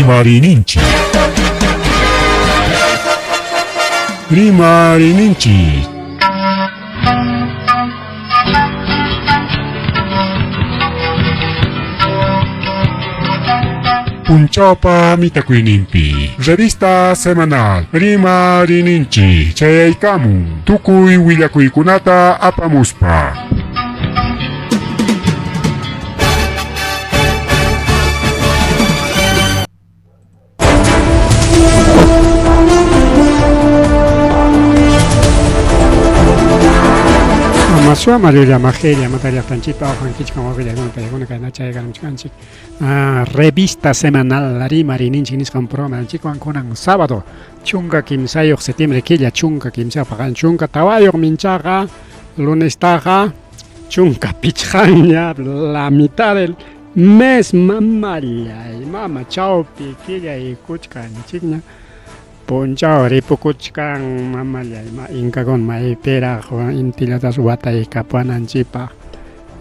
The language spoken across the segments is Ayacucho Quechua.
Rimariyninchik. Rimariyninchik. Punchawpa mitakuyninpi revista semanal Rimariyninchik chayaykamun tukuy willakuykunata apamuspa. Masua llulla majella mata llaqtanchikpa awqankichkan wawqillaykuna paykuna kayna chayakamuchkanchik revista semanal rimarininchik nisqan programanchikwan kunan sábado 13 septiembre killa 13 paqan 14 minchaqa lunestaqa 15ña la mitad del mes mamallay mama chawpi killa ikuchkanchikña punchaw ripukuchkan mamallay ma inkakuna maypiraq intillatas wataykapuwananchikpaq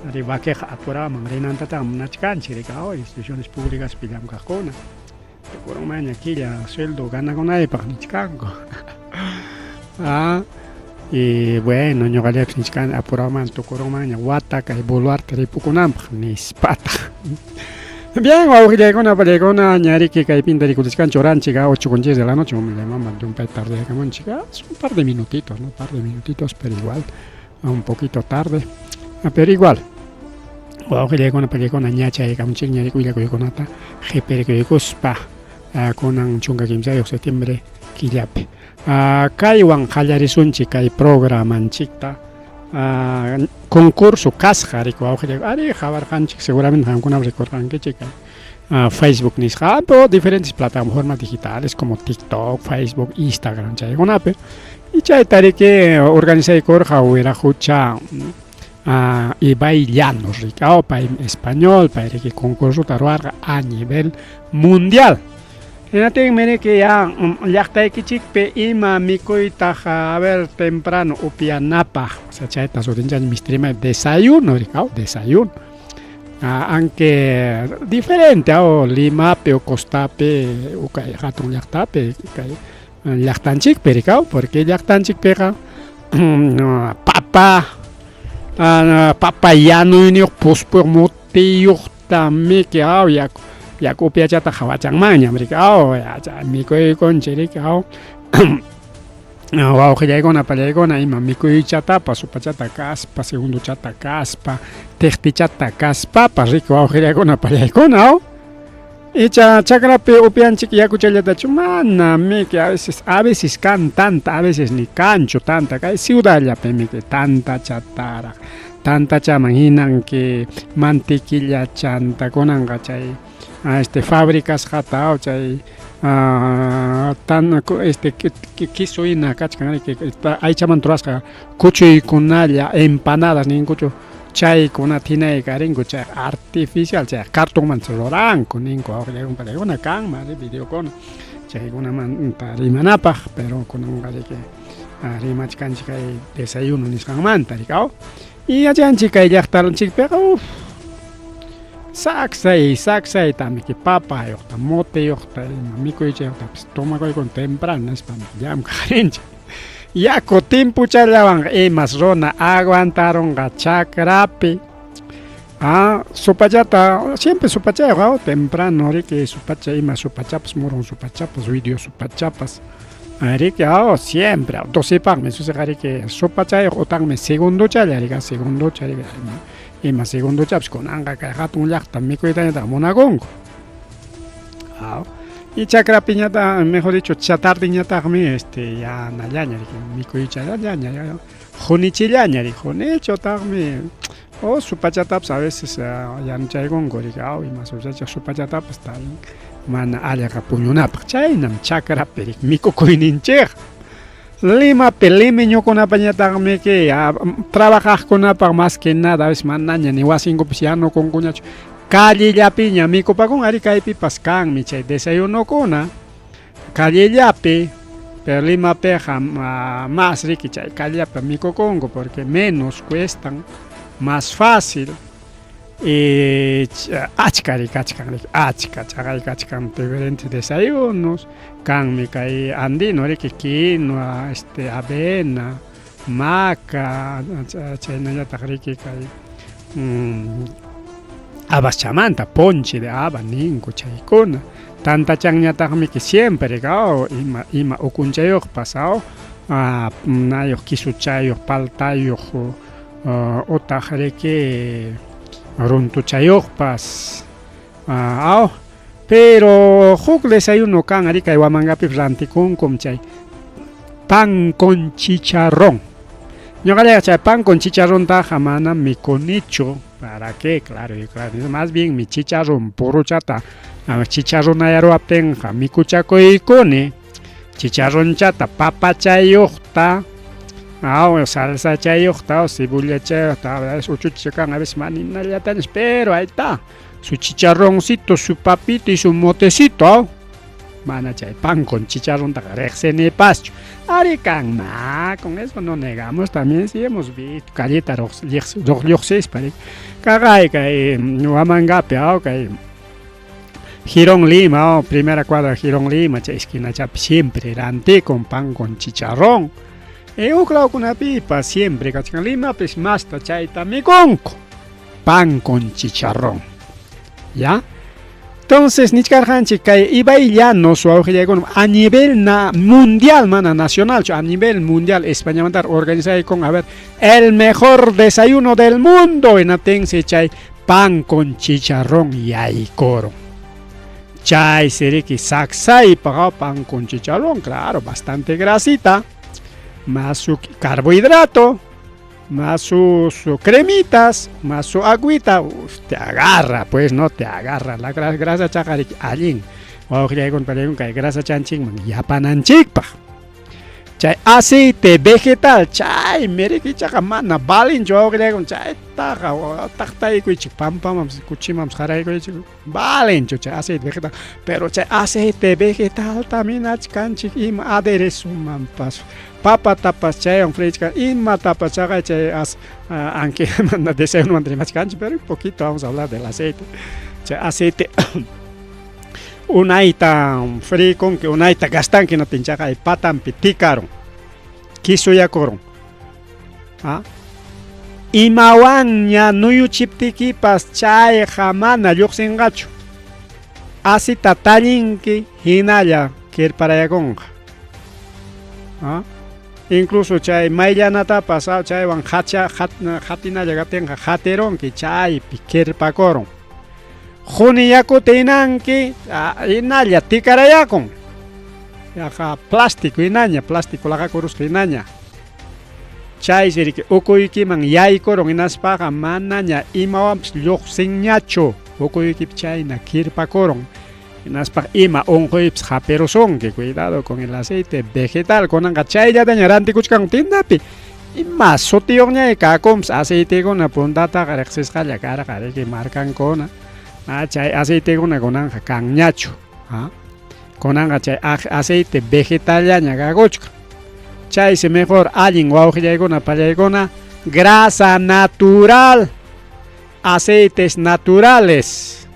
ari wakiqa apuraman rinantataq munachkanchik riki instituciones públicaspi llamkaqkuna tukurunmanña killa sueldo ganakunaypaq nichkanku ah y bueno ñuqallaypas nichkani apuraman tukurunmanña wata kay Boluarte ripukunanpaq nispataq. Bien, wawqillaykuna pallaykuna ñariki kaypinta rikuchishkanchik horanchik 8 con 10 de la noche, mama llumpay tardeyakamunchik, un par de minutitos, ¿no? Par de minutitos, pero igual, un poquito tarde, pero igual. Wawqillaykuna pallaykuna ña chayakamunchik ña willakuykunata qhipirikuykuspa kunan 13 septiembre killapi. Kaywan qallarisunchik kay programanchikta concurso kasqa riku wawqillay ari qhawarqanchik seguramente qamkunam rikurqankichik kay Facebook nisqapi o diferentes plataformas digitales como TikTok, Facebook, Instagram chaykunapi y chayta riki organizaykurqa Wiraqucha Ibai Llanos riki pay español pay riki concursota ruwarqa a nivel mundial. Hinaptinmi riki ya llaqtaykichikpi ima mikuytaq a ver temprano upianapaq, o sea chayta sutinchanchik mistirimay desayuno riki desayuno. Aunque diferente Limapi o costapi o kay hatun llaqtapi kay llaqtanchikpi riki porque llaqtanchikpiqa papa papa yanuyniyuq puspuyuq mutiyuqta miki yaku yaku upyachata qhawachanmanñam riki mikuykunchik riki wawqillaykuna pallaykuna ima mikuychatapas supachata kaspa segundochata kaspa tiqtichata kaspapas riki wawqillaykuna pallaykuna icha chakrapi upyanchik yakuchallatachu mana miki a veces kan tanta a veces ni kanchu tanta kay ciudadllapi miki tantachataraq tantachaman hinanki mantequilla chanta kunanqa chay este fabricasqata chay tan este queso hina kachkan riki aychaman rurasqa kuchuykunalla empanadas ninkuchu chaykunata hinayka rinku chay artificial chay cartonmanta ruranku ninku wawqillaykuna kanman videokuna chaykunamanta rimanapaq pero kunanqa riki rimachkanchik kay desayuno nisqanmanta riki y yachanchik kay llaqtanchikpiqa uf saksay saksayta miki papayuqta moteyuqta ima mikuychayuqtapas tomakuykun temprano nispa llamkaq rinchik yaku timpuchallawanqa imas runa aguantarunqa chakrapi sopachata siempre sopachayuq temprano riki sopacha ima sopachapas murun sopachapas video sopachapas riki siempre docipaqmi susiqa riki sopachayuq utaqmi segundochalla riki segundocha riki ima segundochapas kunanqa kay hatun llaqta mikuytañataq munakunku y chakrapiñataq mejor dicho tardeñataqmi este yanallaña riki mikuychallaña qunichillaña riki qunichutaqmi o sopachatapas a veces yanuchaykunku riki ima sopacha sopachatapas tarin mana allaqa puñunapaq chaynam chakrapi riki mikukuyninchik. Limapi limeñokunapañataqmiki trabajaqkunapaq más que nada a veces manaña ni wasinkupas yanukunkuñachu callellapiña mikupakun ari kaypipas kanmi chay desayunokuna callellapi pero Limapiqa más riki chay callellapi mikukunku porque menos cuestan más fácil. Y achka kachkan, achka chaqay kachkan diferentes desayunos, kanmi kay andino riki quinoa, avena, maca, chaynallataq riki kay habas-chamanta, ponche de haba ninku chaykuna. Tantachanñataqmi que siempre kao ima ima ukunchayuqpas aw nayuq kisuchayuq, paltayuq, utaq riki runtuchayuqpas aw pero huk desayuno kan ari kay Huamangapipas rantikunkum chay pan con chicharrón. Ñuqallayqa chay pan con chicharrontaqa manam mikunichu, ¿para qué? Claro, claro, más bien mi chicharrón puruchata chicharronayaruwaptinqa mikuchakuykuni, chicharronchata papachayuqta, aw salsachayuqta, cebollachayuqta, uchucha kan a veces maninallatañas, pero ahí está, su chicharroncito, su papito y su motecito, mana chay pan con chicharrontaqa riqsinipaschu. Ari kanma, con eso no negamos, también sí hemos visto calleta lluqsispa kaqay kay Huamangapi aw kay Girón Lima, oh, primera cuadra Girón Lima, chay esquinachapi siempre rantikun pan con chicharrón. E huk lawkunapipas siempre kachkan Limapis masta chayta mikunku, pan con chicharrón. ¿Ya? Entonces, nichkarqanchik kay Ibai Llanos wawqillaykuna a nivel mundial, mana nacional, a nivel mundial Españamanta organizaykun, a ver, el mejor desayuno del mundo, hinaptinsi chay pan con chicharrón yaykurun. Chay siriki saksaypaq pan con chicharrón, claro, bastante grasita, más su carbohidrato, más sus cremitas, más su agüita, uf, te agarra, pues no te agarra la grasa chaqa allin. Wawqillaykuna palaykuna kay grasa chanchikman yapananchikpaq. Chay aceite vegetal, chay mirikichaqa mana valinchu wawqillaykuna, chaytaqa taqtaykuychik pampamanpas kuchimanpas qaraykuychik, valinchu chay aceite vegetal, pero chay aceite vegetal también achkanchik ima aderezomanpas, papatapas chaywan frichkan, imatapas chaqay chay aunque mana desayunomanta rimachkanchik, pero un poquito vamos a hablar del aceite. Chay aceite unayta frikunki, unayta gastanki hinaptin chaqay patanpi tikarun, kisuyakurun. Imawanña nuyuchiptikipas chayqa mana lluqsinqachu. Asita tallinki hinalla kirparayakunqa. Incluso chay mayllanatapas chaywan hatinalla kaptinqa hatirunki chaypi kirpakurun. Quni yakuta hinanki hinalla tikarayakun. Yaqa plástico hinaña, plástico laqakurusqa hinaña. Chaysi riki ukuykiman yaykurun hinaspaqa manaña imawanpas lluqsinñachu. Ukuykipi chayna kirpakurun. Hinaspaqa ima unquypas hapirusunki. Cuidado con el aceite vegetal. Kunanqa chayllataña rantikuchkanku tiendapi. Ima sutiyuqñay kakunpas aceitekuna puntataqa riqsisqalla karqa riki markankuna. Chay aceitekuna kunanqa kanñachu. Kunanqa chay aceite vegetallaña kakuchkan. Chaysi mejor allin wawqillaykuna pallaykuna grasa natural, aceites naturales.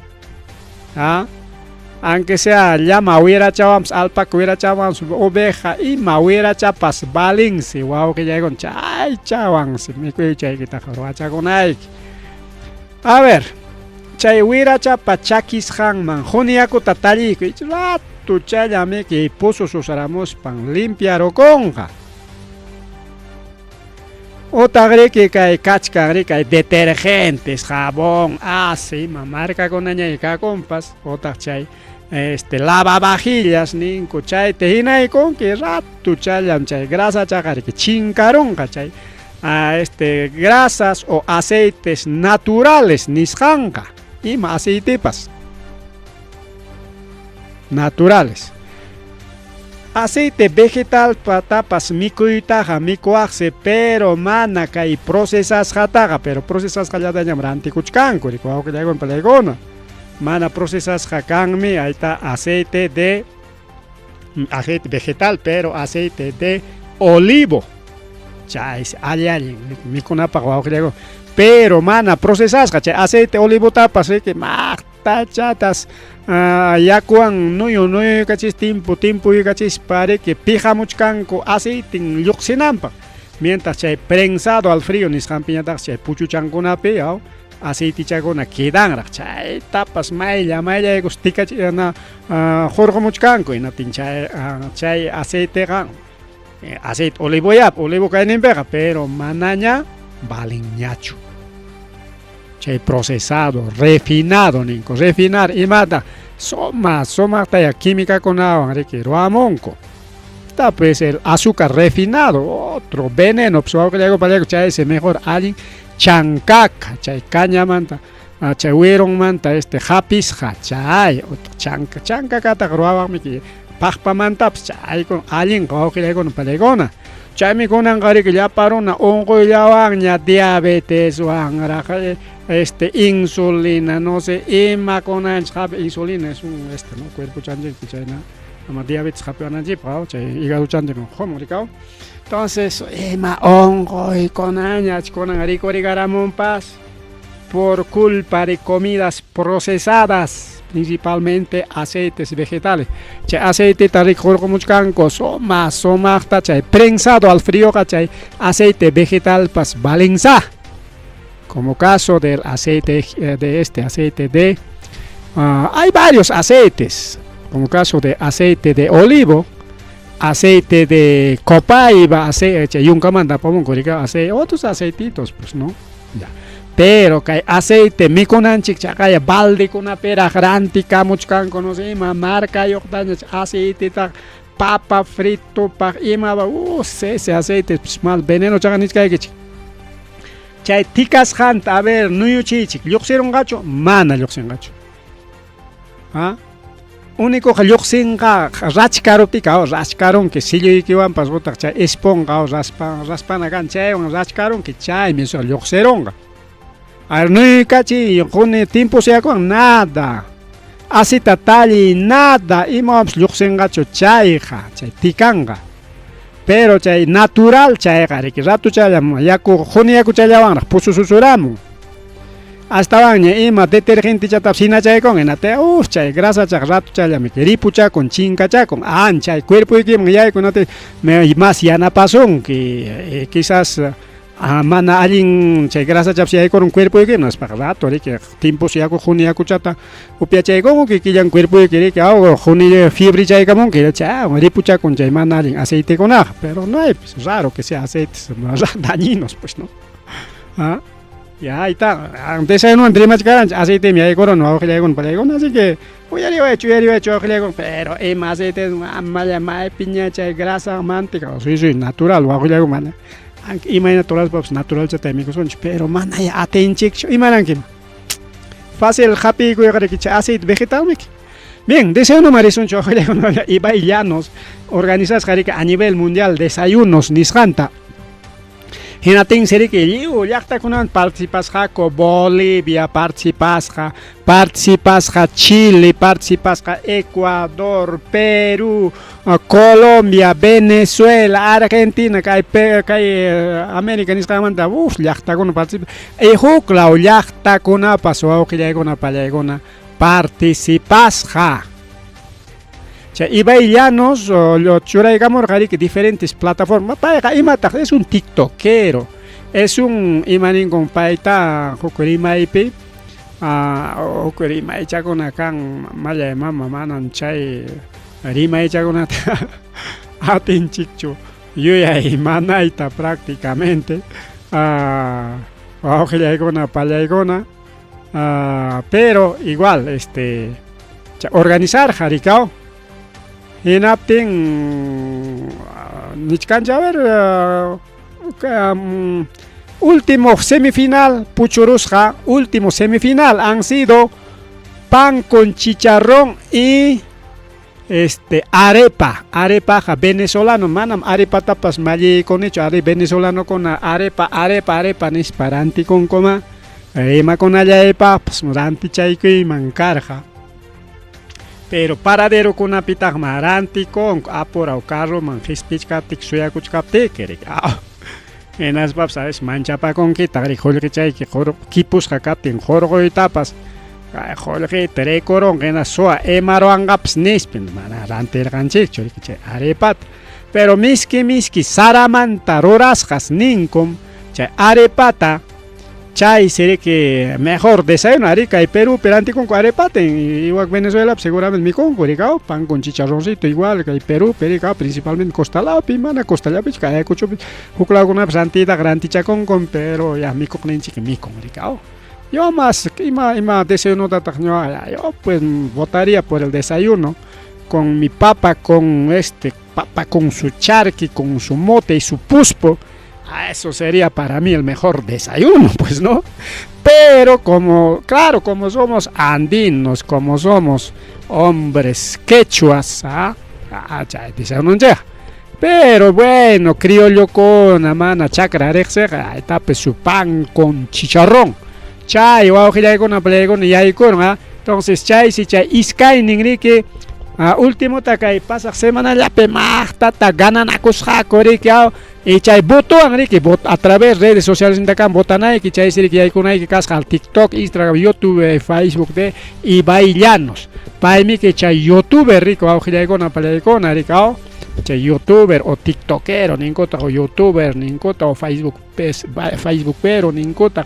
Aunque sea llama wirachawanpas, alpaca wirachawanpas, oveja ima wirachapas valinsi wawqillaykuna chaychawansi mikuychaykitaqa ruwachakunayki. A ver, chay wirachapa chakisqanman quni yakuta talliykuy, ratu chaylla miki pusu susaramuspan limpiarukunqa. Utaq riki kay kachkan riki kay detergentes, jabón, ase ima markakunañay kakunpas, utaq chay lavavajillas ninku chayta hinaykunki ratu chayllam chay grasachaqa riki chinkarunqa chay grasas o aceites naturales nisqanqa, ima aceitepas naturales. Aceite vegetal patapas mikuytaqa mikuwaqsi, pero mana kay procesasqataqa, pero procesasqallatañam rantikuchkanku riki wawqillaykuna palaykuna. Mana procesasqa kanmi, ahí está aceite vegetal, pero aceite de olivo. Chaysi alli allin mikunapaq wawqillaykuna. Pero mana procesasqa chay aceite olivotapas riki maqtachatas yakuwan nuyu nuyuykachis timpu timpuykachispa riki piqamuchkanku aceiten lluqsinanpaq. Mientras chay prensado al frío nisqanpiñataq chay puchuchankunapi aw aceitichakuna quedanraq chaytapas maylla mayllaykus tikachina hurqumuchkanku hinaptin chay chay aceiteqa aceite olivoyap olivo kayninpiqa pero manaña valenñachu. Chay procesado, refinado ninku, refinar imata suma sumaqtaya químicakunawan riki ruwamunku. Pues el azúcar refinado, otro veneno, pues wawqillayku chaysi mejor allin chankaka, chay cañamanta, chay wirunmanta este hapisqa chay utaq chanka chankakataq ruwawaqmiki paqpamantapas chaykuna allinqa wawqillaykuna pallaykuna. Chaymi kunanqa riki llapa runa unquyllawanña diabeteswanraq este insulina no sé imakunanchik hapi insulina es un este no cuerpochanchikpi chayna ama diabetes hapiwananchikpaq chay hígadochanchik humun rikaw. Entonces ima unquykunañach kunan rikurikaramunpas por culpa de comidas procesadas, principalmente aceites vegetales. Chay aceiteta rikurqumuchkanku suma sumaqta chay prensado al frío chay aceite vegetal pas valenza. Como caso del aceite de este aceite de hay varios aceites, como caso de aceite de olivo, aceite de copaiba, aceite yunkamanta apamunku aceite, otros aceititos pues no. Ya. Pero kay aceite mikunanchik chaqaya baldekunapiraq rantikamuchkanku no sé ima markayuqtaña aceiteta papa fritopaq ima ese aceite pues mal veneno chaqa nichkaykichik. Chay tikasqanta a ver nuyuchiychik lluqsirunqachu mana lluqsinqachu. ¿Ah? Único lluqsinqa rachkaruptika rachkarunki silluykiwanpas utaq chay esponja raspa raspana kan chaywan rachkarunki chaymi lluqsirunqa. A ver, nuyukachiy quni timpus yakuwan nada. Asita talliy nada imawanpas lluqsinqachu chayqa chay tikanqa. Pero chay natural chayqa riki ratuchallam yaku quni yakuchallawanraq pusususuramun. Astawanña ima detergentechatapas hinachaykunqa hinate uf chay grasachaq ratuchallami ripuchakun chinkachakun chay cuerpoykiman yaykunate más yanapasunki quizás mana allin chay grasachapas yaykurun cuerpoykiman nispaqa rato riki timpus yaku quni yakuchata upyachaykunki kikillan cuerpoyki riki aw quni fiebre chaykamunki chay ripuchakun chay mana allin aceitekunaqa pero no hay pues raro que sea aceites dañinos pues no. ¿Ah? Ya, ahí está. Desayuno rimachkaranchik aceitemi yaykurun wawqillaykuna pallaykuna así que uyariwaychu uyariwaychu wawqillaykuna pero ima aceite amalla maypiña chay grasa manteca sí sí natural wawqillaykuna mana imayna ruraspapas naturalchata mikusunchik pero mana atinchikchu imananki fácil hap'iykuyqa chay aceite vegetalmiki. Bien, desayuno marisunchu wawqillaykuna Ibai Llanos organizasqa riki a nivel mundial desayunos nisqanta. Hinatinsi riki lliw llaqtakunawan participasqaku Bolivia participasqa, participasqa Chile, participasqa Ecuador, Perú, Colombia, Venezuela, Argentina, kay kay América nisqanmanta uf llaqtakuna participa. Y huk law llaqtakunapas wawqillaykuna pallaykuna participasqa. Chay Ibai Llanos churaykamurqa riki diferentes plataformas. Payqa imataq es un tiktokero, es un imaninkun payta huk rimaypi huk rimaychakuna kan mallay mama manan chay rimaychakunata atinchikchu yuyay manayta prácticamente wawqillaykuna pallaykuna pero igual este organizarqa rikaw. Hinaptin nichkanchik a ver último semifinal puchurusqa último semifinal han sido pan con chicharrón y este arepa arepaqa venezolano manam arepatapas malliykunichu ari venezolanokuna arepa arepa arepa nispa rantikunkuma imakunallaypaqpas rantichaykuyman karqa. Pero paraderokunapitaqmi rantikunku apuraw carroman qispichkaptiki suyakuchkaptiki riki. Hinaspapas a veces manchapakunkitaq riki qullqichayki kipusqa kaptin hurquytapas qullqita rikurunqa hina suwa imaruwanqapas nispa mana rantirqanchikchu riki chay arepata. Pero miski miski saramanta rurasqas ninkum chay arepata. Chaysi riki mejor desayuno ari kay Perúpi rantikunku arepata igual Venezuelapi seguramente mikunku riki pan con chicharroncito igual kay Perúpi riki principalmente costa lawpi mana costallapichu kay Ayacuchopi huk lawkunapi rantiytaqa rantichakunkun pero ya mikuqninchik mikun riki yo más ima ima desayunotataq ñuqa yo pues votaría por el desayuno con mi papa con este papa con su charqui con su mote y su puspo. Ah, eso sería para mí el mejor desayuno, pues, ¿no? Pero como, claro, como somos andinos, como somos hombres quechuas, ¿ah? Ah, desayuno Pero bueno, criollo con mana chakra riqsiqa, tape su pan con chicharrón. Chay wawqillaykuna palaykuna yaykurun, ¿ah? Entonces chaysi chay iskaynin riki último kay pasaq semanallapi maqtata gananakusqaku riki y chay votowan riki a través redes sociales nintakan votanayki chaysi riki yaykunayki kasqa al TikTok, Instagram, YouTube, Facebook de Ibai Llanos. Paymiki chay youtuber riki wawqillaykuna palaykuna riki chay youtuber o tiktokero ninkutaq o youtuber ninkutaq o Facebook facebookero ninkutaq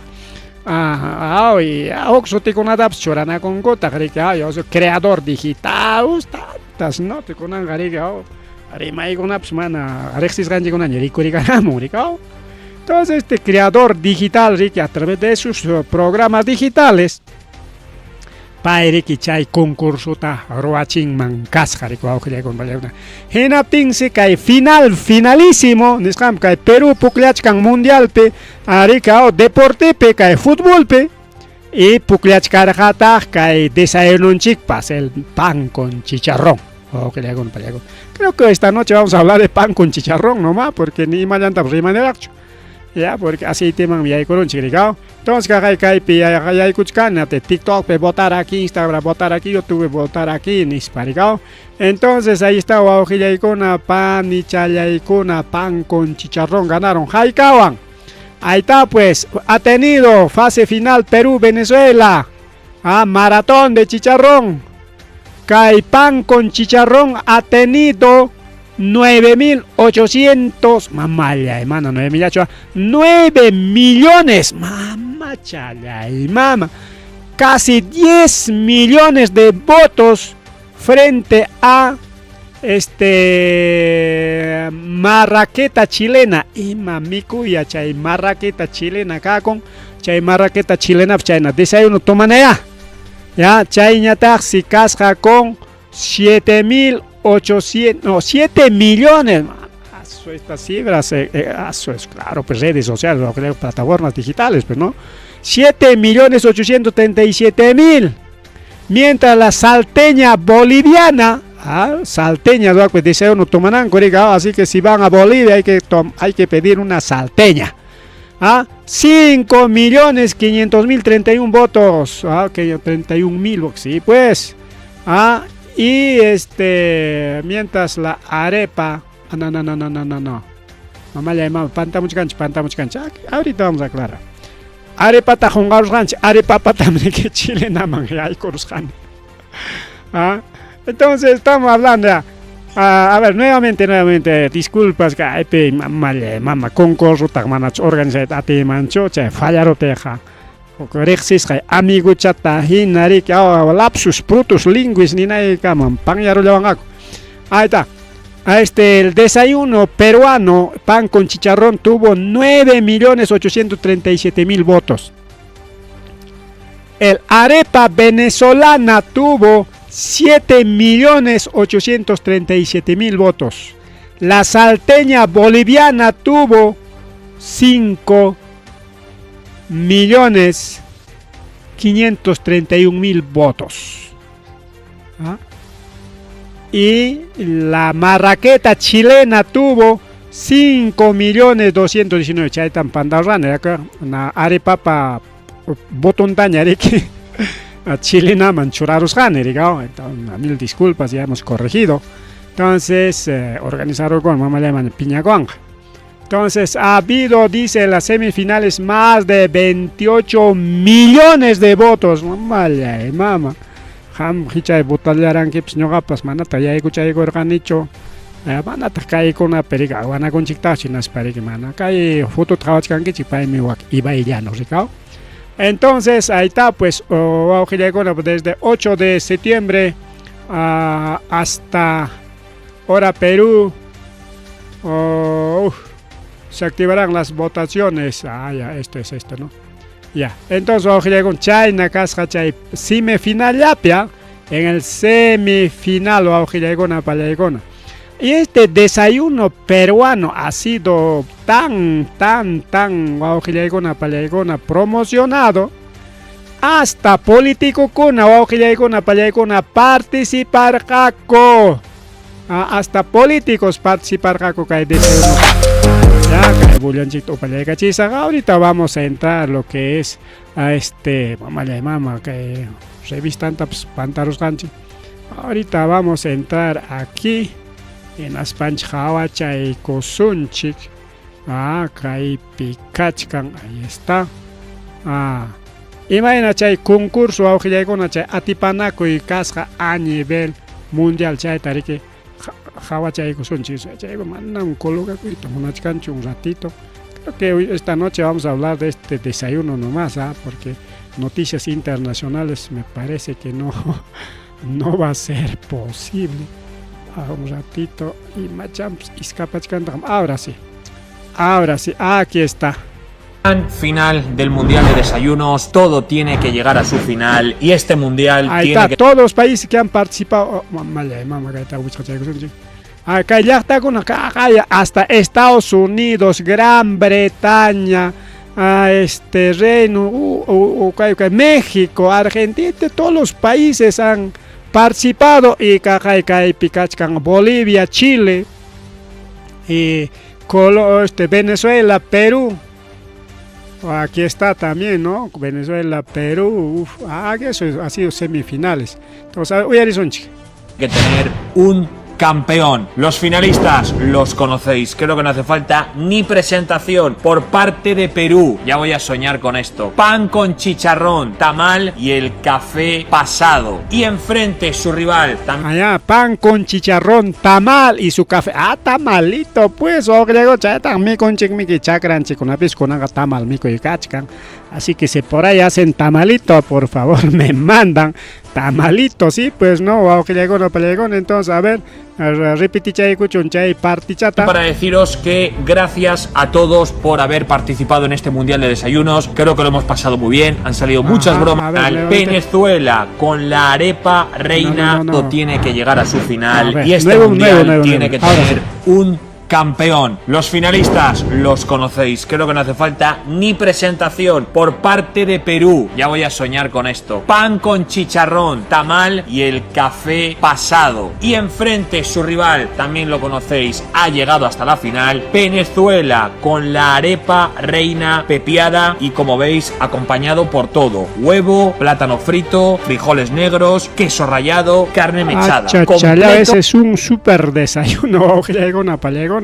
y huk sutikunatapas churanakunkutaq riki yo soy creador digital tantas no kunanqa riki rimaykunapas mana riqsisqanchikkunaña rikurikaramun riki. Entonces este creador digital riki a través de sus programas digitales pay riki chay concursota ruwachinman kasqa riki wawqillaykuna. Hinaptinsi kay final finalísimo nisqam kay Perú pukllachkan mundialpi riki deportepi kay futbolpi y pukllachkarqataq kay desayunonchikpas el pan con chicharrón. Creo que esta noche vamos a hablar de pan con chicharrón nomás porque ni imallantapas rimaniraqchu. Ya, porque aceiteman yaykurunchik riki. Entonces kay kaypi yaykuchkani TikTokpi votar aquí, Instagram votar aquí, YouTube votar aquí nispa riki. Entonces ahí está wawqillaykuna panichallaykuna pan con chicharrón ganaron haykawan. Ahí está pues, ha tenido fase final Perú-Venezuela. Ah, maratón de chicharrón. Kay pan con chicharrón ha tenido 9800, mamalla, hermano, 9800, 9 millones, mamachalay, mama, casi 10 millones de votos frente a este marraqueta chilena. Ima mikuya chay marraqueta chilena kakun chay marraqueta chilena chayna desayuno tomanaya ya chayñataqsi kasqa con 7800, no, 7 millones. Estas cifras, eso es claro, pues redes sociales, plataformas digitales, pues no. 7.837.000. Mientras la salteña boliviana, salteña, pues desayuno tomananku, así que si van a Bolivia hay que pedir una salteña. 5.500.031 votos, que 31.000, sí, pues. Y mientras la arepa, no, no, no, no, no, no, no. Mamá llama, pantamuchkanchik, pantamuchkanchik. Ahorita vamos a aclarar. Arepata qunqarusqanchik, arepapatami que chilenaman yaykurusqani. Entonces estamos hablando ya. A ver, nuevamente, nuevamente, disculpas, kaypi mamalla, mama concurso manachu organizayta atiymanchu, chay fallaruptiqa. Riqsisqay amiguchata hina riki, lapsus brutus linguis ninaykaman panyarullawanqaku. Ahí está. A el desayuno peruano, pan con chicharrón, tuvo 9.837.000 votos. El arepa venezolana tuvo 7.837.000 votos. La salteña boliviana tuvo 5.531.000 votos. ¿Ah? Y la marraqueta chilena tuvo 5.219.000. Chaytan pandarrani acá na arepapa votontaña riki chilenaman churarusqani riki. Entonces, mil disculpas, ya hemos corregido. Entonces, organizaron con mamá llaman piñakuanqa. Entonces, ha habido, dice, en las semifinales más de 28 millones de votos. Mamallay, mama. Qam hichay votallarankipas ñuqapas manataq yaykuchaykurqanichu. Manataq kaykunapi riki awanakunchiktaqchu hinaspa riki mana kay fotota qhawachkankichik paymi wak Ibai Llanos rikaw. Entonces, ahí está, pues, wawqillaykuna, desde 8 de septiembre hasta hora Perú, se activarán las votaciones. Ah, ya, esto es esto, ¿no? Ya, entonces, wawqillaykuna, chayna kasqa chay semifinal-llapi, en el semifinal, wawqillaykuna, pallaykuna. Y este desayuno peruano ha sido tan, tan, tan, wawqillaykuna, pallaykuna, promocionado, hasta políticokuna, wawqillaykuna, pallaykuna, participarqaku. Hasta políticos participarqaku kay desayuno. Ya, kay bullanchikta upallaykachisaq. Ahorita vamos a entrar lo que es a este, mamallay mama, kay revistantapas pantarusqanchik. Ahorita vamos a entrar aquí hinaspanchik hawachaykusunchik. Kaypi kachkan, ahí está. Imayna chay concurso wawqillaykuna chay atipanakuy kasqa a nivel mundial chayta riki hawachaykusunchik. Chayqa manam colocakuyta munachkanchu un ratito. Creo que hoy, esta noche vamos a hablar de este desayuno nomás, porque noticias internacionales me parece que no, no va a ser posible. Un ratito y machamps iskapachkantam. Ahora sí, aquí está. Final del Mundial de Desayunos, todo tiene que llegar a su final y este Mundial Ahí tiene está, que todos los países que han participado. Oh, mamallay, mama, kayta wichqachaykusunchik. Kay llaqtakuna hasta Estados Unidos, Gran Bretaña, este Reino, kay, kay, México, Argentina, todos los países han participado y kaqay kaypi kachkan Bolivia, Chile, y Venezuela, Perú. Aquí está también, ¿no? Venezuela, Perú, uf, eso ha sido semifinales. Entonces, uyarisunchik. Que tener un campeón. Los finalistas los conocéis, creo que no hace falta ni presentación. Por parte de Perú, ya voy a soñar con esto. Pan con chicharrón, tamal y el café pasado. Y enfrente su rival también. Allá, pan con chicharrón, tamal y su café. Ah, tamalito, pues, oh, griego, chaytan mikunchik miki chakranchikkunapis kunanqa tamal mikuykachkan. Así que si por ahí hacen tamalito, por favor me mandan tamalito, sí, pues no, wawqillaykuna, pallaykuna. Entonces, a ver, repitichaykuchun chay partichata. Para deciros que gracias a todos por haber participado en este Mundial de Desayunos. Creo que lo hemos pasado muy bien, han salido muchas bromas. A ver, Al nuevamente. Venezuela con la arepa reina No, no, no, no. tiene que llegar a su final A ver, y este nuevo, Mundial nuevo, nuevo, tiene nuevo. que Ahora tener sí. un campeón. Los finalistas los conocéis, creo que no hace falta ni presentación. Por parte de Perú, ya voy a soñar con esto. Pan con chicharrón, tamal y el café pasado. Y enfrente su rival, también lo conocéis, ha llegado hasta la final, Venezuela, con la arepa reina pepiada y, como veis, acompañado por todo. Huevo, plátano frito, frijoles negros, queso rallado, carne mechada. Achachalá, Completo. ese es un súper desayuno, wawqillaykuna, pallaykuna.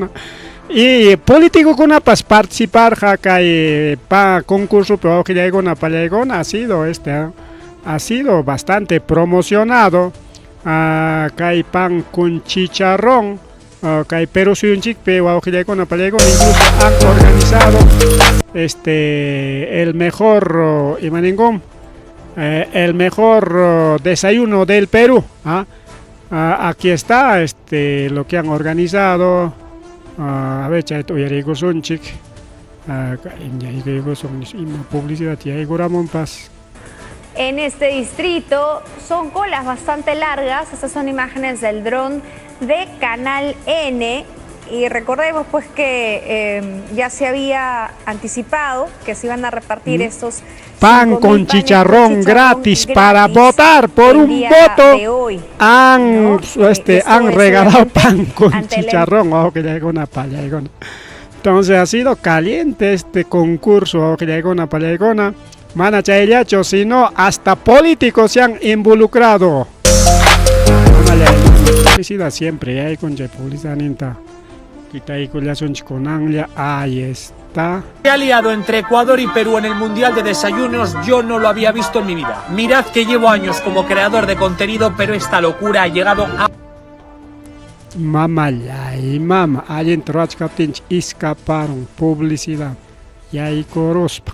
Y políticokunapas participar kay pa concurso, pero wawqillaykuna, pallaykuna, ha sido este, ha sido bastante promocionado. Kay pan con chicharrón, kay Perú suyunchikpi, wawqillaykuna, pallaykuna, incluso han organizado el mejor, oh, imaningún, el mejor, oh, desayuno del Perú. ¿Ah? Aquí está lo que han organizado. A ver, chayta uyariykusunchik. Ima publicidad yaykuramunpas. En este distrito son colas bastante largas. Estas son imágenes del dron de Canal N. Y recordemos pues que ya se había anticipado que se iban a repartir estos Pan 5.000 con panes con chicharrón chicharrón gratis para gratis votar por el un día voto. de hoy, Han, ¿no? Esto han es regalado obviamente pan con ante el chicharrón. Ojo que llegó una palla, llegó una. Entonces ha sido caliente este concurso. Ojo que llegó una palla, llegó una. Mana chayllacho, si no, hasta políticos se han involucrado. Publicidad siempre, hay con publicidad ninta. Quitaykullasunchik kunanlla. Ahí está. Se ha liado entre Ecuador y Perú en el Mundial de Desayunos, yo no lo había visto en mi vida. Mirad que llevo años como creador de contenido, pero esta locura ha llegado a Mamallay, mama, allinta ruwachkaptinchik iskaparun publicidad yaykuruspa.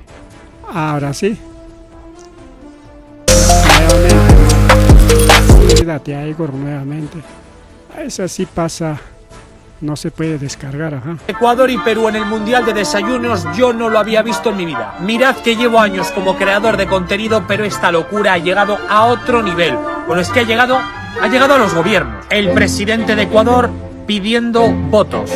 Ahora sí. Nuevamente, publicidad yaykurun nuevamente. Esa sí pasa, no se puede descargar, ajá. Ecuador y Perú en el Mundial de Desayunos, yo no lo había visto en mi vida. Mirad que llevo años como creador de contenido, pero esta locura ha llegado a otro nivel. Bueno, es que ha llegado a los gobiernos. El presidente de Ecuador pidiendo votos.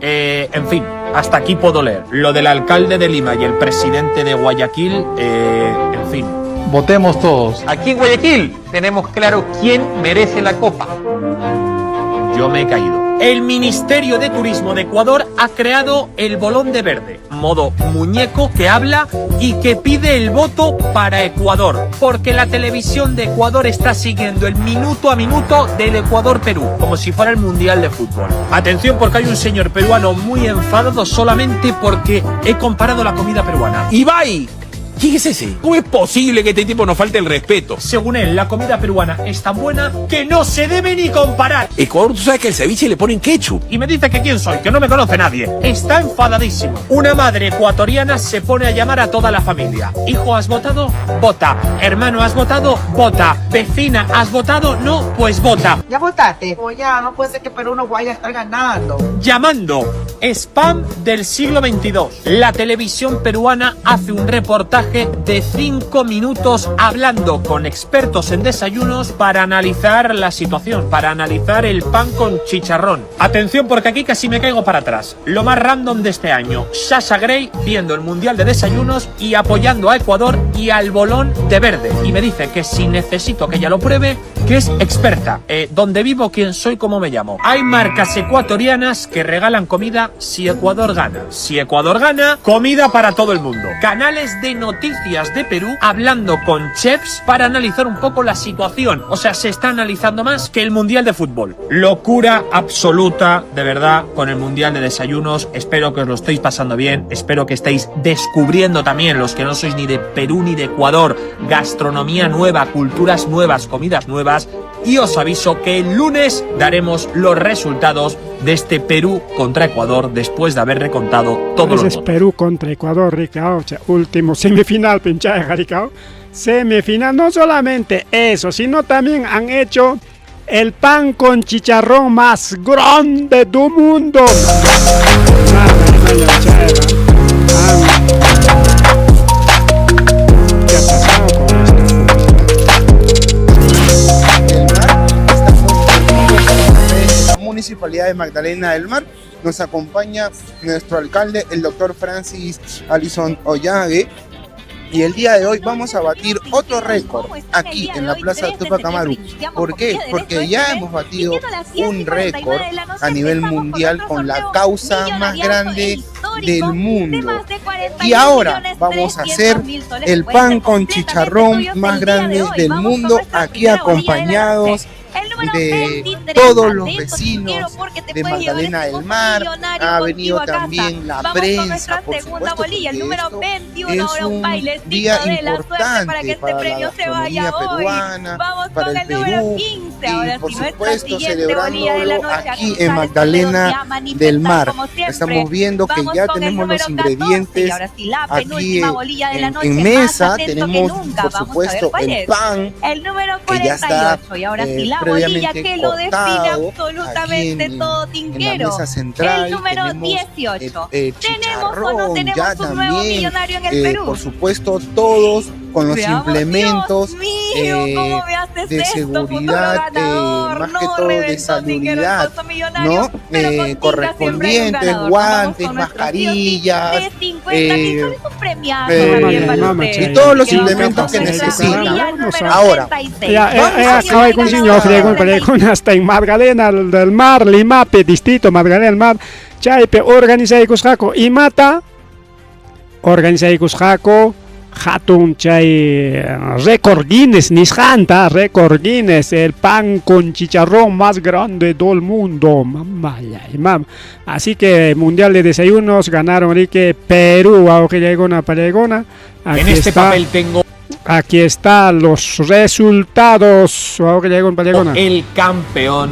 En fin, hasta aquí puedo leer. Lo del alcalde de Lima y el presidente de Guayaquil, en fin. Votemos todos. Aquí en Guayaquil tenemos claro quién merece la copa. Yo me he caído. El Ministerio de Turismo de Ecuador ha creado el bolón de verde, modo muñeco que habla y que pide el voto para Ecuador, porque la televisión de Ecuador está siguiendo el minuto a minuto del Ecuador-Perú, como si fuera el Mundial de Fútbol. Atención, porque hay un señor peruano muy enfadado solamente porque he comparado la comida peruana. ¡Ibai! ¿Quién es ese? ¿Cómo es posible que este tipo nos falte el respeto? Según él, la comida peruana es tan buena que no se debe ni comparar. Ecuador, tú sabes que el ceviche le ponen ketchup. Y me dice que quién soy, que no me conoce nadie. Está enfadadísimo. Una madre ecuatoriana se pone a llamar a toda la familia. Hijo, ¿has votado? Vota. Hermano, ¿has votado? Vota. Vecina, ¿has votado? No, pues vota. Ya votaste. O ya, no puede ser que Perú no vaya a estar ganando. Llamando. Spam del siglo veintidós. La televisión peruana hace un reportaje de 5 minutos hablando con expertos en desayunos para analizar la situación, para analizar el pan con chicharrón. Atención, porque aquí casi me caigo para atrás. Lo más random de este año, Sasha Grey viendo el Mundial de Desayunos y apoyando a Ecuador y al bolón de verde. Y me dice que si necesito que ella lo pruebe, que es experta. ¿Dónde vivo? ¿Quién soy? ¿Cómo me llamo? Hay marcas ecuatorianas que regalan comida si Ecuador gana. Si Ecuador gana, comida para todo el mundo. Canales de noticias de Perú hablando con chefs para analizar un poco la situación. Se está analizando más que el Mundial de Fútbol. Locura absoluta, de verdad, con el Mundial de Desayunos. Espero que os lo estéis pasando bien. Espero que estéis descubriendo también, los que no sois ni de Perú ni de Ecuador, gastronomía nueva, culturas nuevas, comidas nuevas. Y os aviso que el lunes daremos los resultados de este Perú contra Ecuador después de haber recontado todos los Ese es votos. Perú contra Ecuador, Ricardo. Último semifinal, pinche Ricardo. Semifinal, no solamente eso, sino también han hecho el pan con chicharrón más grande del mundo. ¿Qué ha pasado con esto? Municipalidad de Magdalena del Mar. Nos acompaña nuestro alcalde, el doctor Francis Alison Ollague, y el día de hoy vamos a batir otro récord aquí en la Plaza Túpac Amaru. ¿Por qué? Porque ya hemos batido un récord a nivel mundial con la causa más grande del mundo. Y ahora vamos a hacer el pan con chicharrón más grande del mundo, aquí acompañados de todos los vecinos de Magdalena del Mar. Ha venido también la prensa, por supuesto, porque esto es un día importante para la gastronomía peruana, para el Perú, y por supuesto celebrándolo aquí en Magdalena del Mar. Estamos viendo que ya tenemos los ingredientes aquí en mesa. Tenemos, por supuesto, el pan que ya está previamente que lo define cortado absolutamente aquí todo, en la Tinquero. mesa central. El número Tenemos 18. el ¿Tenemos o no chicharrón tenemos ya un nuevo también, millonario en el Perú? por supuesto, todos con los Veamos, implementos, Dios mío, ¿cómo me haces de esto, futuro seguridad, ganador? más que No, todo de reventó Tinquero, el salubridad, pozo millonario, ¿no? pero con tinta siempre hay un Correspondientes, ganador. Vamos guantes, con nuestro sí o sí mascarillas, de 50 mil soles, un premiazo también para ustedes. y todos los Que vamos implementos con que nuestra necesitan. bolilla número Ahora, 36. Ya, acabé con señor, con hasta en Magdalena del Mar, Limape, distrito Magdalena del Mar, chaype organizaykusqaku imata, organizaykusqaku Hatun chay récord Guinness nisqanta, récord Guinness, el pan con chicharrón más grande del mundo. Mamá, mam. Así que Mundial de Desayunos ganaron Rique Perú, Awqillaykuna pallaykuna. En Aquí este está, papel tengo aquí están los resultados. Awqillaykuna pallaykuna. el campeón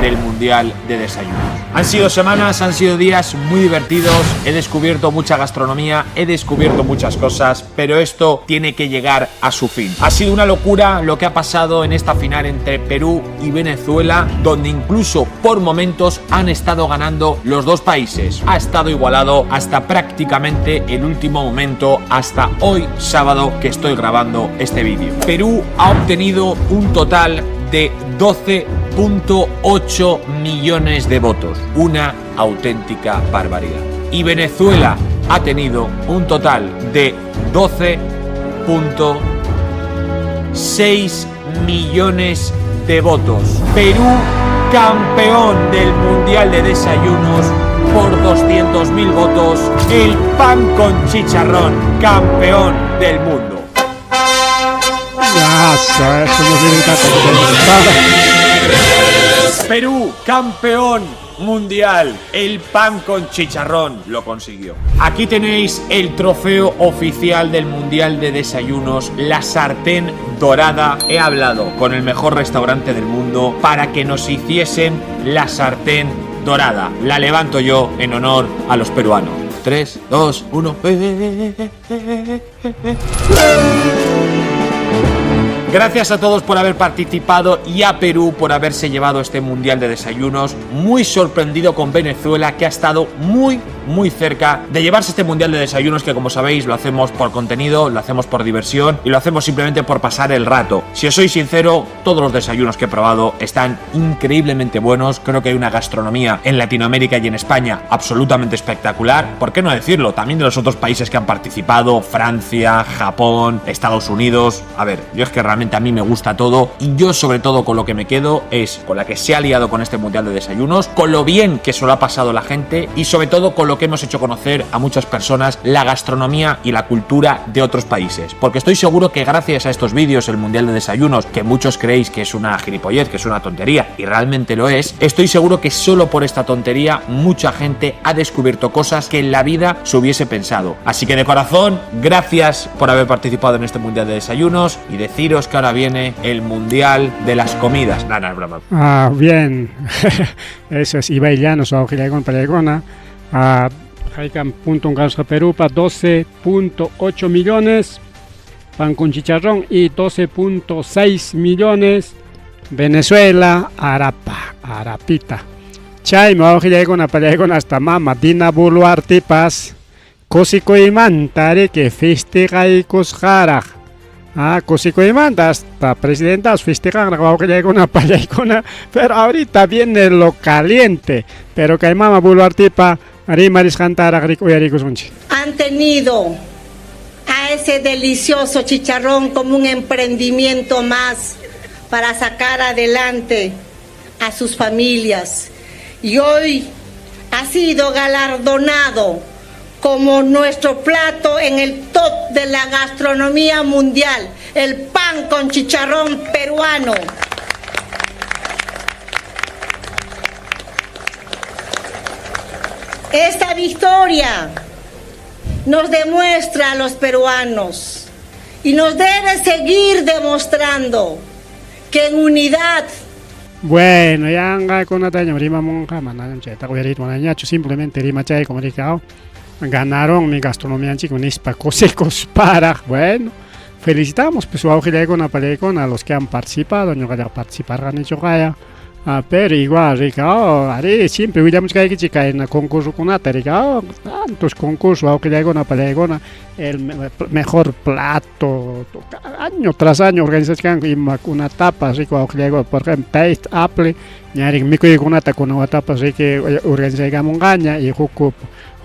del Mundial de Desayunos. Han sido semanas, han sido días muy divertidos, he descubierto mucha gastronomía, he descubierto muchas cosas, pero esto tiene que llegar a su fin. Ha sido una locura lo que ha pasado en esta final entre Perú y Venezuela, donde incluso por momentos han estado ganando los dos países. Ha estado igualado hasta prácticamente el último momento, hasta hoy sábado que estoy grabando este vídeo. Perú ha obtenido un total de 12.8 millones de votos. Una auténtica barbaridad. Y Venezuela ha tenido un total de 12.6 millones de votos. Perú, campeón del Mundial de Desayunos por 200.000 votos. El pan con chicharrón, campeón del mundo. Ya, eso no viene tanto. Perú, campeón mundial. El pan con chicharrón lo consiguió. Aquí tenéis el trofeo oficial del Mundial de Desayunos, la sartén dorada. He hablado con el mejor restaurante del mundo para que nos hiciesen la sartén dorada. La levanto yo en honor a los peruanos. 3, 2, 1. Gracias a todos por haber participado y a Perú por haberse llevado este Mundial de Desayunos. Muy sorprendido con Venezuela, que ha estado muy, muy cerca de llevarse este Mundial de Desayunos, que como sabéis lo hacemos por contenido, lo hacemos por diversión y lo hacemos simplemente por pasar el rato. Si os soy sincero, todos los desayunos que he probado están increíblemente buenos. Creo que hay una gastronomía en Latinoamérica y en España absolutamente espectacular. ¿Por qué no decirlo? También de los otros países que han participado, Francia, Japón, Estados Unidos. A ver, yo es que realmente a mí me gusta todo y yo sobre todo con lo que me quedo es con la que se ha liado con este Mundial de Desayunos, con lo bien que se lo ha pasado la gente y sobre todo con lo que hemos hecho conocer a muchas personas la gastronomía y la cultura de otros países. Porque estoy seguro que gracias a estos vídeos, el Mundial de Desayunos, que muchos creéis que es una gilipollez, que es una tontería, y realmente lo es, estoy seguro que solo por esta tontería mucha gente ha descubierto cosas que en la vida se hubiese pensado. Así que de corazón, gracias por haber participado en este Mundial de Desayunos y deciros que ahora viene el Mundial de las Comidas. Nada, es broma. Ah, bien. Eso es Ibai Llanos, Awqillaykuna pallaykuna. Ah, haykam punto ganasqa Perúpa 12.8 millones. Pan con chicharrón y 12.6 millones. Venezuela, Arapa, Arapita. Chaymi wawqillaykuna pallaykuna hasta mama Dina Boluartepas kusikuymanta riki festejaykusqaraq. Ah, kusikuymanta hasta presidentas festejanraq wawqillaykuna pallaykuna, pero ahorita viene lo caliente. Pero kay mama Boluartepa rimarisqantaraq riki uyarikusunchik. Han tenido a ese delicioso chicharrón como un emprendimiento más para sacar adelante a sus familias. Y hoy ha sido galardonado como nuestro plato en el top de la gastronomía mundial, el pan con chicharrón peruano. Esta victoria nos demuestra a los peruanos y nos debe seguir demostrando que en unidad Bueno, yanqakunatañam rimamunqa, manañam chaytaqa uyariyta munayñachu, simplemente rimachay como dije, ganaron mi gastronomía chico nispa kusikusparaq. Bueno, felicitamos pues wawqillaykuna pallaykuna a los que han participado, ñuqallaqa participarqanichuqaya. Ah, pero igual, rica, oh, ari, siempre willamuchkaykichik kayna concursokunata, rica, oh, tantos concursos, wawqillaykuna pallaykuna, el mejor plato, año tras año organizachkanku imakunatapas, rica, wawqillaykuna, por ejemplo, Taste Apple, ñarik mikuykunata kunan watapas, riki, organizaykamunqaña, y huk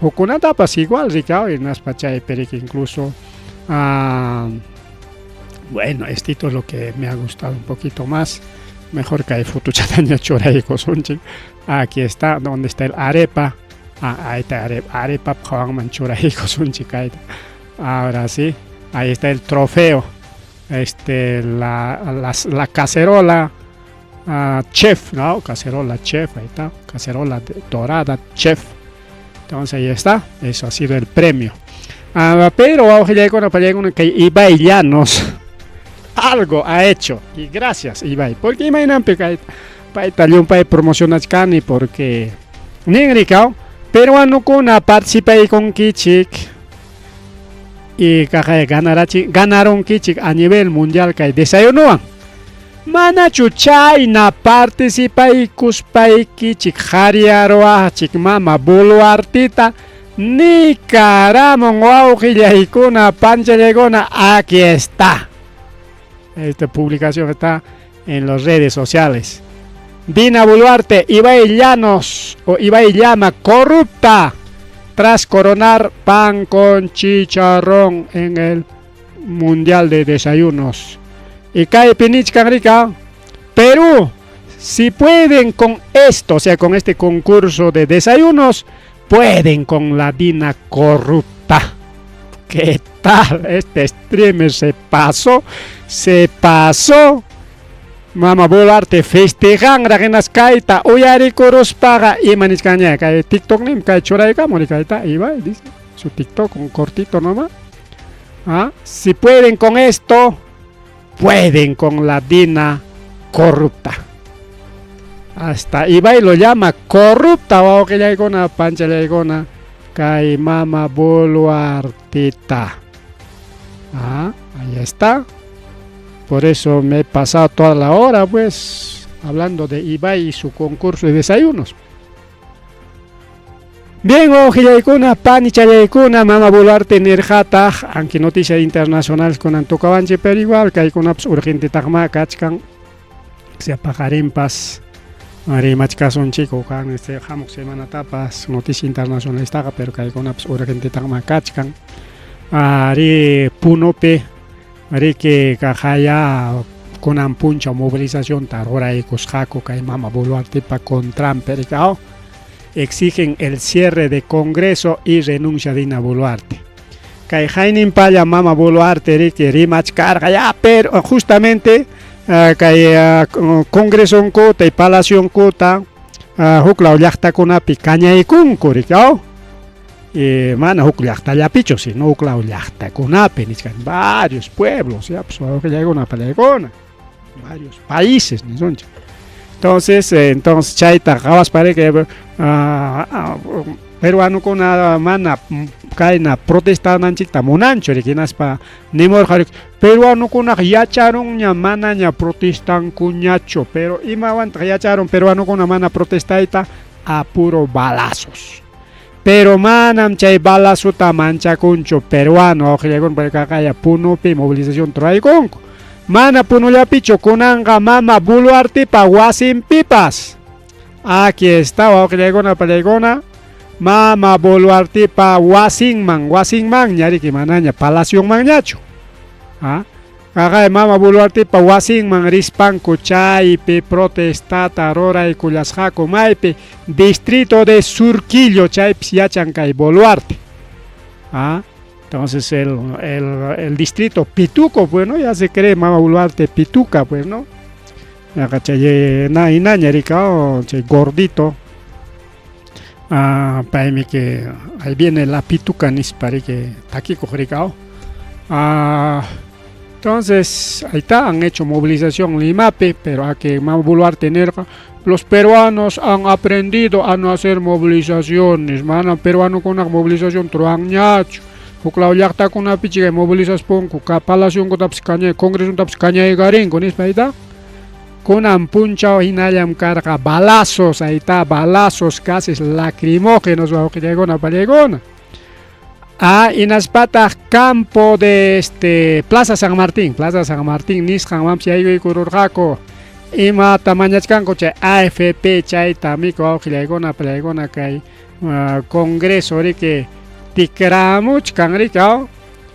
hukkunatapas igual, rica, hinaspa chaypi, riki, incluso, ah, bueno, estito es lo que me ha gustado un poquito más. Mejor que hay fotochataña churaykusunchik. Aquí está, donde está el arepa. Ah, ahí está arepa, arepa qhawanman churaykusunchik kayta. Ahora sí. Ahí está el trofeo. Este, la, la, la cacerola chef, ¿no? Cacerola chef, ahí está. Cacerola dorada chef. Entonces ahí está. Eso ha sido el premio. Pero que Ibai Llanos algo ha hecho. Y gracias, Ibai. Porque imaynanpi kay payta llumpay promocionachkani porque ninrikaw peruanokuna participaykunkichik y kaqay ganarunkichik a nivel mundial kay desayunuwan. Manachu chayna participaykuspaykichik qhariyaruwaqchik mama Boluartita nikaramun wawqillaykuna panchallaykuna aquí está. Esta publicación está en las redes sociales. Dina Boluarte, Ibai Llanos o Ibai llama corrupta tras coronar pan con chicharrón en el Mundial de Desayunos. Y kaypi nichkan rika, Perú, si pueden con esto, o sea, con este concurso de desayunos, pueden con la Dina corrupta. ¿Qué tal? Este streamer se pasó, se pasó. Mama Boluarte festejan hinaspa kayta uyarikuruspaqa ima nichkanña kay TikTok nim kay churaykamuni kayta Ibai dice su TikTok un cortito nomás. ¿Ah? Si pueden con esto, pueden con la Dina corrupta. Hasta Ibai lo llama corrupta wawqillaykuna panchallaykuna kay Mama Boluartita. Ah, ahí está. Por eso me he pasado toda la hora, pues, hablando de Ibai y su concurso de desayunos. Bien, wawqillaykuna, panichallaykuna, Mama Boluarte nirqataq, aunque noticias internacionales kunan tukawanchik, pero igual kaykunapas urgentetaqma kachkan. Sea paqarinpas rimachkasunchik kan este hamuq semanatapas noticia internacionalistaqa, pero kaykunapas urgentetaqma kachkan. Ari Punopi riki kaqaya kunan punchaw movilizacionta ruraykusqaku kay Mama Boluartepa contranpi rikaw. Exigen el cierre de Congreso y renuncia Dina Boluarte. Kay hayninpalla Mama Boluarte riki rimachkarqa ya, pero justamente kay Congresonkuta y Palacionkuta huklaw llaqtakunapi kañaykunku rikaw. Mana huk llaqtallapichu, sino huklaw llaqtakunapi nichkan varios pueblos, ya pues wawqillaykuna pallaykuna, varios países nisunchik. Entonces, entonces chayta qhawaspa riki peruanokuna mana kayna protestananchikta munanchu riki hinaspa nimurqa riki peruanokunaqa yacharunña manaña protestankuñachu, pero imawantaq yacharun peruanokuna mana protestayta? A puro balazos. Pero manam chay balazota manchakunchu peruano wawqillaykuna kaqaya Punopi movilización ruraykunku. Mana Punollapichu kunanqa Mama Boluartepa wasinpipas. Aquí está wawqillaykuna pallaykuna. Mama Boluartepa wasinman, wasinmanña riki manaña palacionmanñachu. ¿Ah? Kaqay Mama Boluartepa wasinman rispanku chaypi protestata ruraykullasqaku maypi distrito de Surquillo chaypis yachan kay Boluarte. ¿Ah? Entonces el distrito Pituco, pues, ¿no? Ya se cree Mama Boluarte Pituca, pues, ¿no? Acá chay na inaña rika, chay gordito. Ah, paymi que ahí viene la pituca nispa riki takikuq rikao. Ah, entonces, ahí está, han hecho movilización Limapi, pero a que Mama Boluarte nirqa, los peruanos han aprendido a no hacer movilizaciones, mana peruanokunaq movilización ruranñachu. Huklaw llaqtakunapi chay movilizaspunku, palacionkutapas kañay, congresotapas kañaykarinku nispa ahí está. Kunan punchaw hinallam karqa balazos, ahí está, balazos, gases lacrimógenos wawqillaykuna pallaykuna. Ah, hinaspataq campo de este Plaza San Martín, Plaza San Martín nisqanmanpas yaykuykururqaku. Imata mañachkanku chay AFP chayta miku wawqillaykuna pallaykuna kay Congreso riki tikramuchkan riki.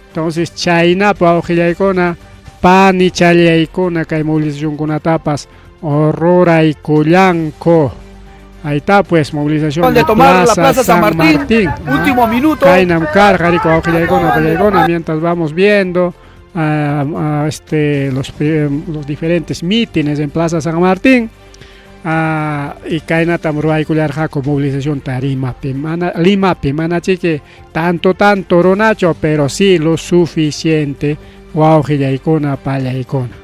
Entonces chaynapa wawqillaykuna panichallaykuna kay movilizacionkunatapas ruraykullanku. Ahí está pues movilización de tomar la Plaza San Martín. Último minuto. Kaynam karqa riki wawqillaykuna pallaykuna mientras vamos viendo este, los diferentes mítines en Plaza San Martín. Y kaynatam ruwaykullarqaku movilización Limapi mana Limapi manachiki tanto tanto runachu pero sí lo suficiente wawqillaykuna pallaykuna.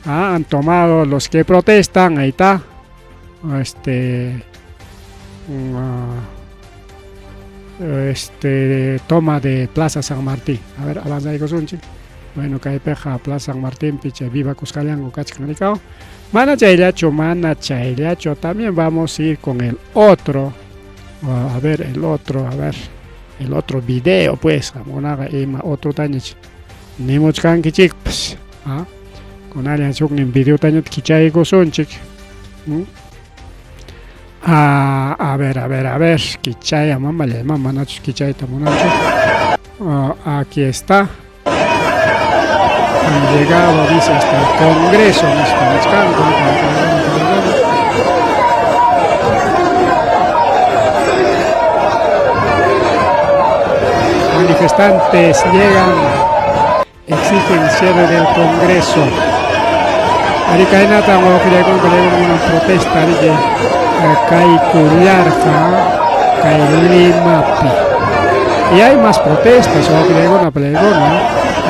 Han tomado los que protestan, ahí está. Este toma de Plaza San Martín. A ver, avanzaykusunchik. Bueno, kaypiqa Plaza San Martín picha viva Cuscallango kachkan rikaw. Mana chayllachu, mana chayllachu. También vamos a ir con el otro. A ver, el otro, a ver. El otro video, pues. Qamkunaqa ima otro tañach nimuchkankichikpas. ¿Ah? Kunallan huknin videotañata kichaykusunchik. Ah, a ver, a ver, a ver. Kichaya, mamallay, manachus kichayta munanchu. Aquí está. Han llegado, dice, hasta el Congreso. Nispa nichkanku. Manifestantes llegan, exigen cierre del Congreso. Arí kaynata wawqillaykuna una protesta riki kay Kullarqa, kay Limapi. Y hay más protestas, wawqillaykuna pallaykuna.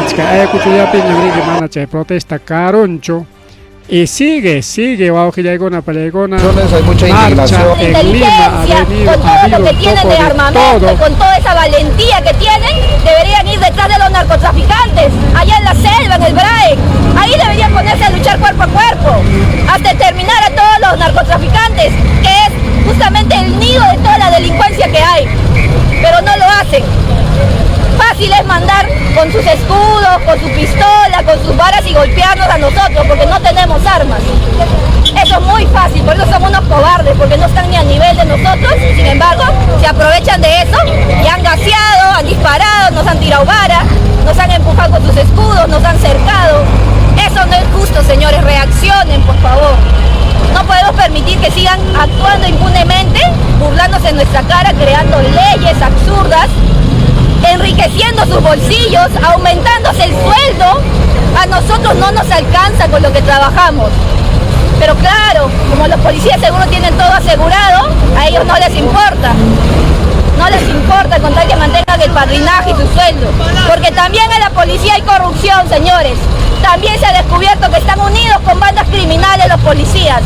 Achka Ayacuchollapiñam riki mana chay protesta karunchu. Y sigue, sigue, wawqillaykuna pallaykuna. Hay mucha Marcha indignación. en Lima, ha Inteligencia, venido, con ha todo lo habido que un tienen poco de de armamento, todo. con toda esa valentía que tienen, deberían ir detrás de los narcotraficantes, allá en la selva, en el VRAEM. Ahí deberían ponerse a luchar cuerpo a cuerpo, hasta terminar a todos los narcotraficantes, que es justamente el nido de toda la delincuencia que hay. Pero no lo hacen. Fácil es mandar con sus escudos, con su pistola, con sus varas y golpearnos a nosotros, porque no tenemos armas. Eso es muy fácil, por eso son unos cobardes, porque no están ni a nivel de nosotros. Sin embargo, se aprovechan de eso y han gaseado, han disparado, nos han tirado varas, nos han empujado con sus escudos, nos han cercado. Eso no es justo, señores, reaccionen, por favor. No podemos permitir que sigan actuando impunemente, burlándose en nuestra cara, creando leyes absurdas, enriqueciendo sus bolsillos, aumentándose el sueldo. A nosotros no nos alcanza con lo que trabajamos. Pero claro, como los policías seguro tienen todo asegurado, a ellos no les importa. No les importa con tal que mantengan el padrinaje y su sueldo. Porque también en la policía hay corrupción, señores. También se ha descubierto que están unidos con bandas criminales los policías.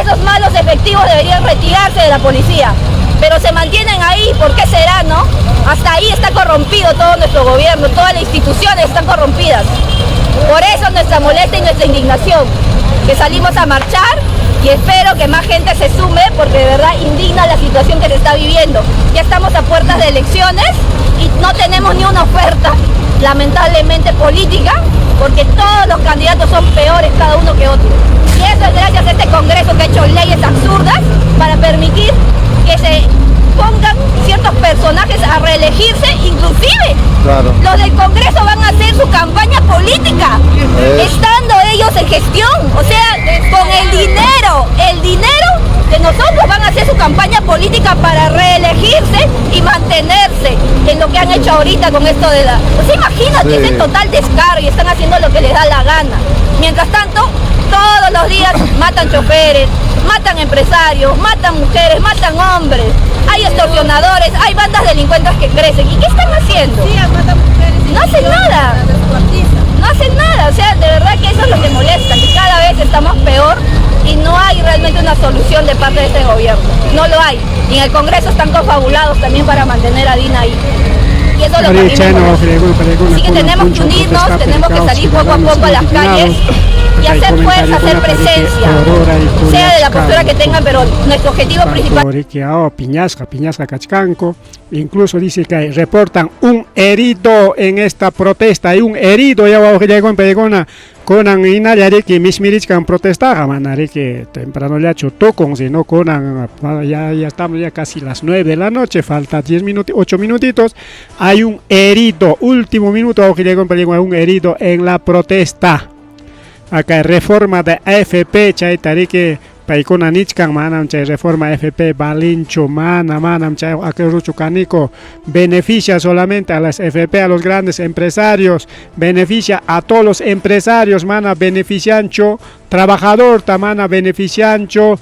Esos malos efectivos deberían retirarse de la policía. Pero se mantienen ahí, ¿por qué será, no? Hasta ahí está corrompido todo nuestro gobierno, todas las instituciones están corrompidas. Por eso nuestra molestia y nuestra indignación, que salimos a marchar y espero que más gente se sume, porque de verdad indigna la situación que se está viviendo. Ya estamos a puertas de elecciones y no tenemos ni una oferta, lamentablemente política, porque todos los candidatos son peores cada uno que otro. Y eso es gracias a este Congreso que ha hecho leyes absurdas para permitir que se pongan ciertos personajes a reelegirse, inclusive los del Congreso van a hacer su campaña política, estando ellos en gestión, o sea, con el dinero de nosotros van a hacer su campaña política para reelegirse y mantenerse en lo que han hecho ahorita con esto de la... O sea, imagínate, es el total descaro y están haciendo lo que les da la gana. Mientras tanto, todos los días matan choferes, matan empresarios, matan mujeres, matan hombres, hay extorsionadores, hay bandas delincuentes que crecen. ¿Y qué están haciendo? Sí, matan mujeres y No hacen niños, nada. las descuartizan. No hacen nada, de verdad que eso es lo que molesta, que cada vez estamos peor y no hay realmente una solución de parte de este gobierno. No lo hay. Y en el Congreso están confabulados también para mantener a Dina ahí. Y eso es lo que a mí me Cheno, molesta. Fregón, Fregón, Así que Cuna, tenemos que Puncho, unirnos, Protesta, tenemos que Pericao, salir poco a poco a las Ciudadanos calles y Indignados. hacer Hay fuerza, hacer comentario con la presencia, Aurora y sea de la Julián postura que tengan, pero nuestro objetivo principal... Coriqueao, Piñasca, Piñasca, Cachcanco, incluso dice que reportan un herido en esta protesta, hay un herido, ya va, llegó en Pedegona, kunan inallariki mismirichkan protestaqa, manariki temprano llachu tukun, sino kunan, ya estamos ya casi las 9 de la noche, falta 10 minutos, 8 minutitos, hay un herido, último minuto, llegó en Pedegona, un herido en la protesta. Acá reforma de AFP, chaytariki Paykuna nichkan manam chay reforma AFP valinchu, mana, manam chay acuerdochu kaniku, beneficia solamente a las FP, a los grandes empresarios, beneficia a todos los empresarios, mana beneficianchu trabajadorta, mana beneficianchu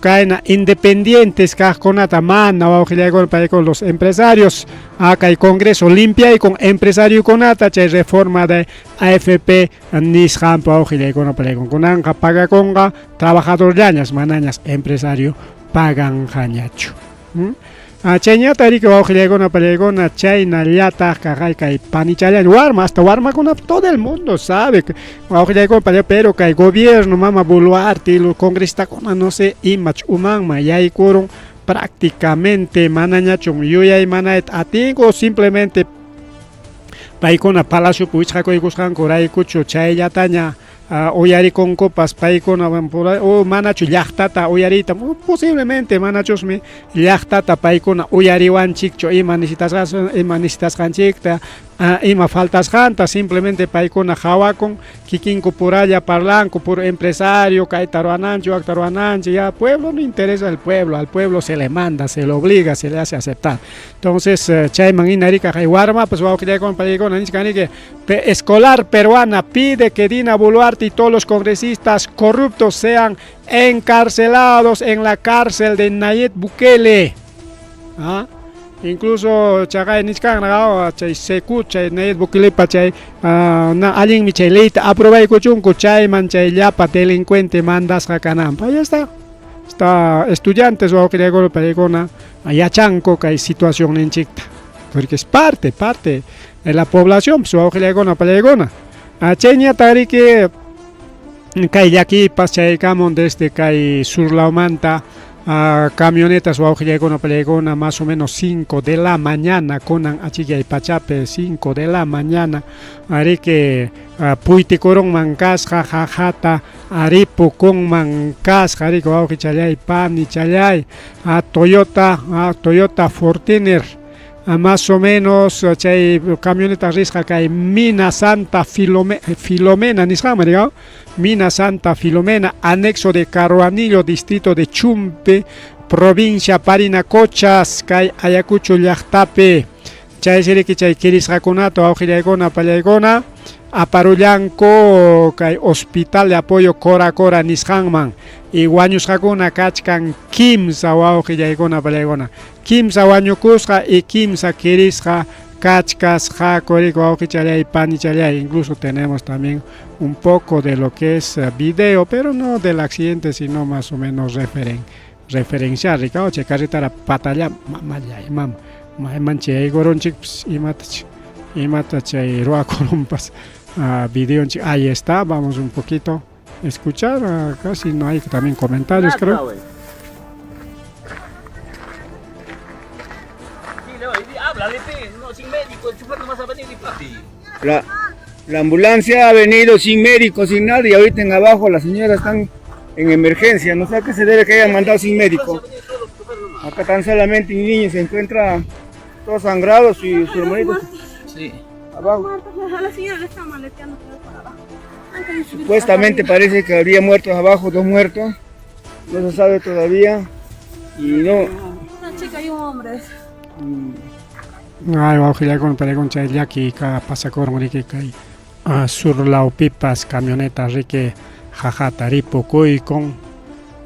kayna independientes kaqkunata, mana wawqillaykuna paykuna los empresarios, kay Congreso limpiaykun empresariokunata chay reforma de AFP nisqanpa wawqillaykuna paykuna kunanqa pagakunqa trabajadorllañas, manañas empresario paganqañachu. Chayñata riki wawqillaykuna pallaykuna chaynallataq kaqay kay panichallaña warma, hasta warmakuna todo el mundo sabe wawqillaykuna pallay, pero kay gobierno mama Boluarte los congresistakuna no sé imach umanman yaykurun prácticamente manañachun yuyay manayta atinku, simplemente paykuna palaciopi wichqakuykusqankuraykuchu chayllataña uyarikunkupas paykuna o manachu llaqtata uyariyta, posiblemente manachusmi llaqtata paykuna uyariwanchikchu ima necesitasqanchikta, ima faltasqanta, simplemente paykuna qhawakun kikinku puralla parlanku, puro empresario, kayta ruwananchik, wakta ruwananchik, ya pueblo no interesa el pueblo, al pueblo se le manda, se le obliga, se le hace aceptar. Entonces chayman hina rika kay warmapas wawqillaykuna paykuna nichkaniki escolar peruana pide que Dina Boluarte y todos los congresistas corruptos sean encarcelados en la cárcel de Nayib Bukele. ¿Ah? Incluso chaqay nichkan chay secu chay Nayib Bukelepa chay na allinmi chay leyta aprobaykuchunku chayman chay llapa delincuente mandasqa kananpa. Ahí está. Está estudiantes wawqillaykuna paykuna yachanku kay situación ninchikta, porque es parte de la población, pues wawqillaykuna pallaykuna. Chayñata riki kay llakipas chaykamun desde kay surlawmanta camionetas wawqillaykuna pallaykuna más o menos 5 de la mañana kunan achillay pachapi 5 de la mañana ariki puytikurunman kasqa jajata aripukunman kasqa riki wawqichallay panichallay Toyota Fortuner más o menos chay camioneta risqa kay Mina Santa Filomena nisqanman rigao Mina Santa Filomena, anexo de Caruanillo, distrito de Chumpe, provincia Parinacochas, kay Ayacucho llaqtapi. Chay siriki chay kirisqakunata wawqillaykuna pallaykuna aparullanku kay hospital de apoyo Cora Cora nisqanman y wañusqakuna kachkan kimsa wawqillaykuna pallaykuna kimsa wañukusqa y kimsa kirisqa kachkasqaku riki wawqichallay panichallay. Incluso tenemos también un poco de lo que es video, pero no del accidente, sino más o menos referencial, rikao chay carretera patalla mamallay mama mayman chayaykurunchik pues imata chay ruwakurunpas videonchik. Ahí está, vamos un poquito a escuchar, casi no hay también comentarios, creo. La ambulancia ha venido sin médico, sin nada, y ahorita en abajo las señoras están en emergencia. No sé a qué se debe que hayan mandado sin médico. Acá tan solamente un niño se encuentra todo sangrado, su hermanito. Sí. Abajo. Supuestamente parece que habría muertos abajo, 2 muertos. No se sabe todavía. Y no. Una chica y un hombre. Ay, wawqillaykuna pallaykuna chay llaki pasakurun riki kay surlawpipas camioneta riki jajata ripukuykun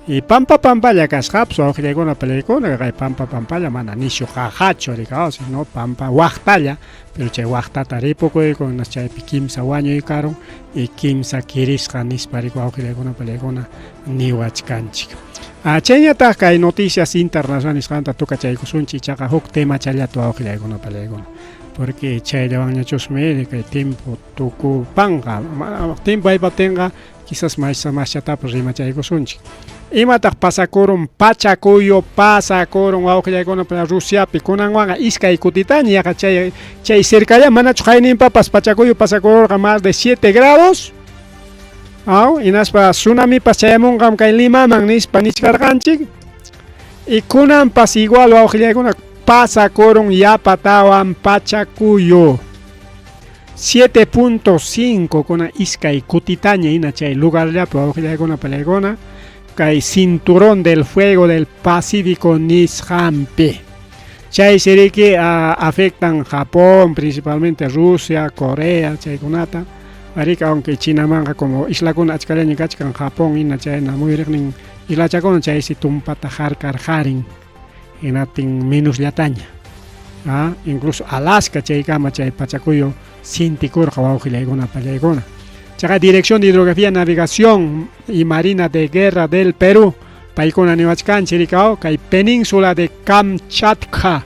y pampa pampalla kasqapas wawqillaykuna pallaykuna kay pampa pampalla mana nishu jajachu riki, sino pampa waqtalla, pero chay waqtata ripukuykun chaypi kimsa wañuykarun y kimsa kirisqa nispa riki wawqillaykuna pallaykuna niwachkanchik. Chayñataq kay noticias internacionales nisqanta tukachaykusunchik ichaqa huk temachallata wawqillaykuna pallaykuna, porque chayllawanñachusmi kay tiempo tukupanqa, tiempo aypaptinqa quizás maschatapas rimachaykusunchik. Imataq pasakurun pachakuyo pasakurun wawqillaykuna Rusiapi kunanwanqa iskay kutitaña yaqa chay cercalla manachu qayninpapas pachakuyo pasakururqa más de 7 grados. Aw, hinaspa tsunamipas chayamunqam kay Limaman nispa nichkarqanchik. Y kunanpas igual wawqillaykuna pasakurun yapatawan pachakuyo 7.5 kuna iskay kutitaña hina chay lugarllapi wawqillaykuna pallaykuna. kay cinturón del fuego del Pacífico nisqanpi. Chaysi riki afectan Japón, principalmente Rusia, Corea, chaykunata. Riki, aunque Chinamanqa como islakuna achkallaña kachkan Japón hina chayna muyuriqnin islachakuna chaysi tumpata harkarqarin hinaptin menosllataña. Incluso Alaska chaykama chay pachakuyu sintikurqa wawqillaykuna pallaykuna. Chaqa Dirección de Hidrografía, Navegación y Marina de Guerra del Perú paykuna niwachkanchik rikao kay península de Kamchatka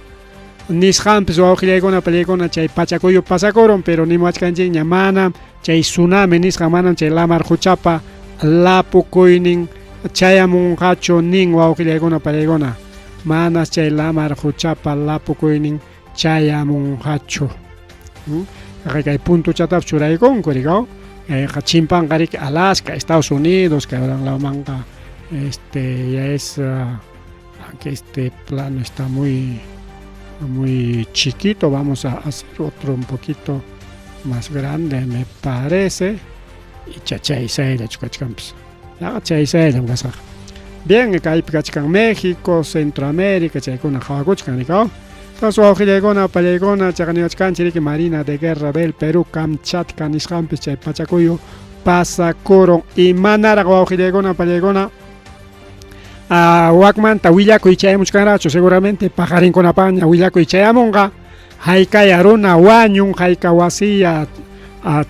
nisqanpis wawqillaykuna pallaykuna chay pachakuyu pasakurun, pero nimuwachkanchikña manam chay tsunami nisqan manam chay lamar quchapa lapukuynin chayamunqachu nin wawqillaykuna pallaykuna, manas chay lamar quchapa lapukuynin chayamunqachu. Kay puntuchatapas churaykunku rikao, kayqa chimpanqa riki Alaska, Estados Unidos, kay lawmanqa ya es aunque este plano está muy muy chiquito, vamos a hacer otro un poquito más grande me parece. Icha chay sayllachu kachkanpas, chay sayllam kasqaqa. Bien, kaypi kachkan México, Centroamérica, chaykuna qhawakuchkan rikao. Entonces wawqillaykuna pallaykuna chaqa niwachkanchik riki Marina de Guerra del Perú Kamchatka nisqanpis chay pachakuyu pasakurun. Y manaraq wawqillaykuna pallaykuna wakmanta willakuy chayamuchkanraqchu, seguramente paqarinkunapaña willakuy chayamunqa. Haykaya runa wañun, hayka wasiya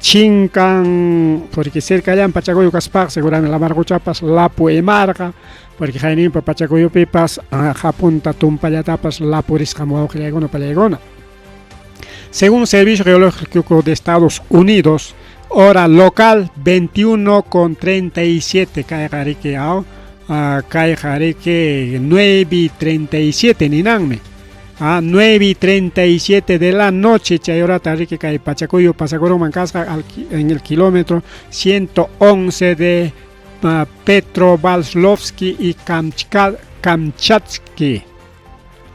chinkan, porque cercallan pachakuyu kaspaqa seguramente lamar quchapas lapu imarqa, porque hayninpa pachakuyupipas Japunta tumpallatapas lapurisqam wawqillaykuna pallaykuna. Según Servicio Geológico de Estados Unidos, hora local 21:37, kayqa riki kayqa riki 9:37 ninanmi. 9:37 de la noche, chay horata riki kay pachakuyu pasakurunman kasqa en el kilómetro 111 de Petropavlovsky y Kamchatsky,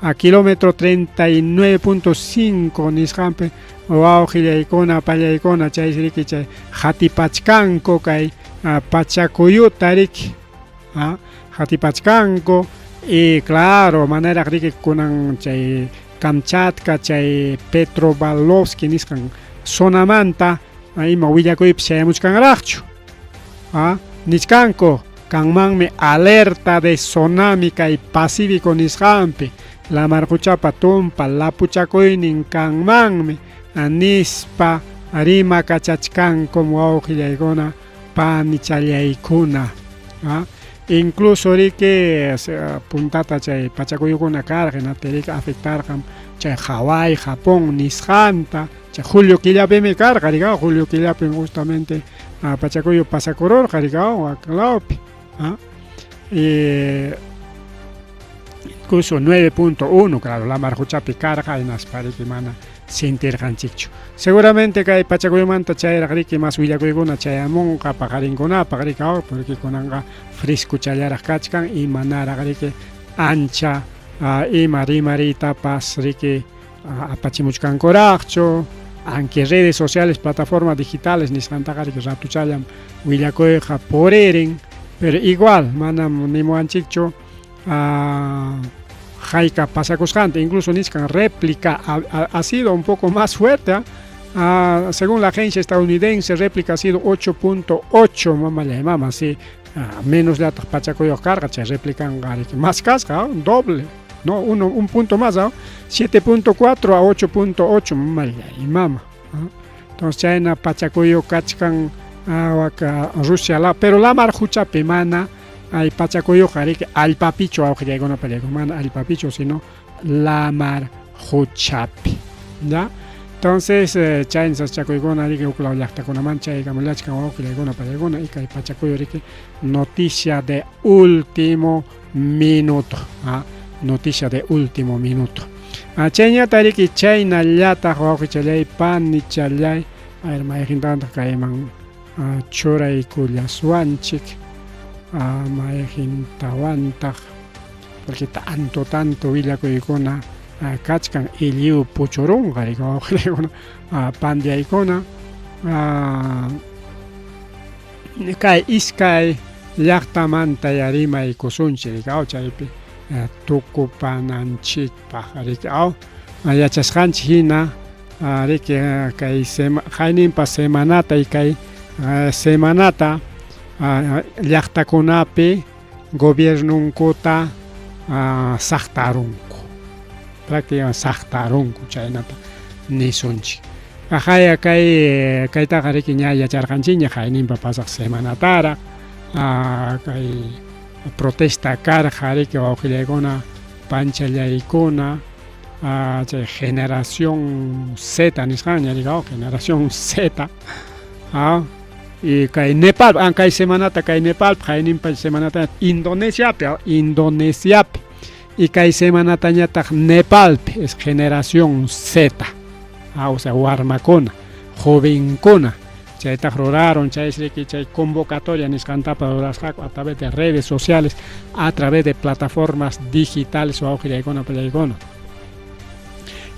a kilómetro 39.5 nisqanpi wawqillaykuna pallaykuna chaysi riki chay hatipachkanku kay pachakuyuta riki, hatipachkanku. Y claro, manaraq riki kunan chay Kamchatka chay Petropavlovsky nisqan zonamanta ima willakuypis chayamuchkanraqchu. Nichkanku kanmanmi alerta de tsunami kay Pacífico nisqanpi, lamar quchapa tumpa lapuchakuynin kanmanmi nispa rimakachachkanku wawqillaykuna panichallaykuna. Incluso riki puntata chay pachakuyukuna karqa hinaptin riki afectarqam chay Hawái, Japón nisqanta, chay julio killapimi karqa rikao, julio killapim justamente pachakuyu pasakururqa rikao waklawpi. Incluso 9.1, claro, lamar quchapi karqa hinaspa riki mana sintirqanchikchu. Seguramente kay pachakuyumanta chayraq riki mas willakuykuna chayamunqa paqarinkunapaq rikao, porque kunanqa frescuchallaraq kachkan y manaraq riki ancha ima rimariytapas riki apachimuchkankuraqchu. Aunque redes sociales, plataformas digitales nisqantaqa riki ratuchallam willakuyqa puririn, pero igual manam nimuwanchikchu hayka pasakusqanta. Incluso nichkan réplica ha sido un poco más fuerte, según la agencia estadounidense, réplica ha sido 8.8, mamallay mama, sí, menos llataq pachakuyuq karqa, chay réplicanqa riki más kasqa, doble, no, uno, un punto más, 7.4 a 8.8, mamallay mama. Entonces chayna pachakuyu kachkan waka Rusia la, pero lamar quchapi mana hay pachakuyuqa riki allpapichu wawqillaykuna pallaykuna, mana allpapichu, sino lamar quchapi, ¿ya? Entonces chayna sasachakuykuna riki huk law llaqtakunaman chaykamullachkan wawqillaykuna pallaykuna, y kay pachakuyu riki noticia de último minuto, noticia de último minuto. Chayñata riki chaynallataq wawqichallay panichallay, a ver mayqintawantaq kayman churaykullaswanchik, mayqintawantaq, porque tanto tanto willakuykuna kachkan y lliw puchurunqa riki wawqillaykuna pandiaykuna. Kay iskay llaqtamanta rimaykusunchik riki aw chaypi tukupananchikpaq riki aw yachasqanchik hina riki kay qayninpa semanata y kay semanata llaqtakunapi gobiernonkuta saqtarunku prácticamente saqtarunku chaynata nisunchik. Ajaya kay kaytaqa riki ña yacharqanchikña qayninpa pasaq semanataraq kay protesta karqa riki wawqillaykuna panchallaykuna chay generación Z nisqanña riki generación Z y kay Nepal kay semanata kay Nepal qayninpa semanata Indonesiapi Indonesiapi y kay semanatañataq Nepalpi es generación Z o sea warmakuna jovenkuna chaytaq ruraron chay riki chay convocatoria nisqantapas rurasqaku a través de redes sociales a través de plataformas digitales wawqillaykuna pallaykuna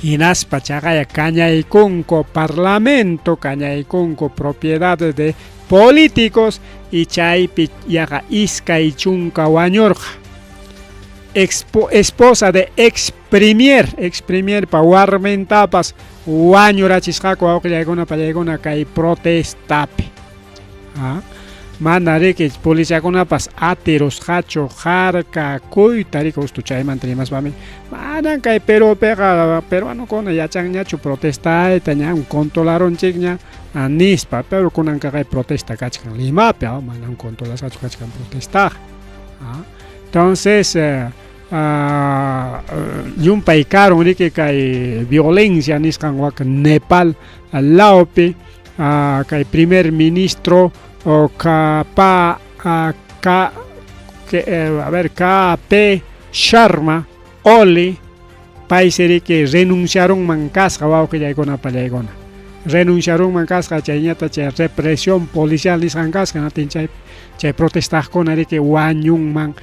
hinaspa chaqaya kañaykunku parlamento kañaykunku propiedades de políticos y chaypi yaqa 20 wañurqa esposa de ex premier ex premier pa warmintapas wañurachisqaku wawqillaykuna pallaykuna kay protestapi mana riki policiakunapas atirusqachu harkakuyta riki justo chaymanta rimaspami manan kay Perupiqa peruanokuna yachanñachu protestayta ña controlarunchikña nispa pero kunanqa kay protesta kachkan Limapi manan controlasqachu kachkan protestaqa entonces llumpay karun riki kay violencia nisqan wak Nepal lawpi kay primer ministro o KP Sharma Oli paysi riki renunciarunman kasqa wawqillaykuna pallaykuna renunciarunman kasqa chayñata chay represión policial nisqan kasqa natin chay chay protestaqkuna riki wañunman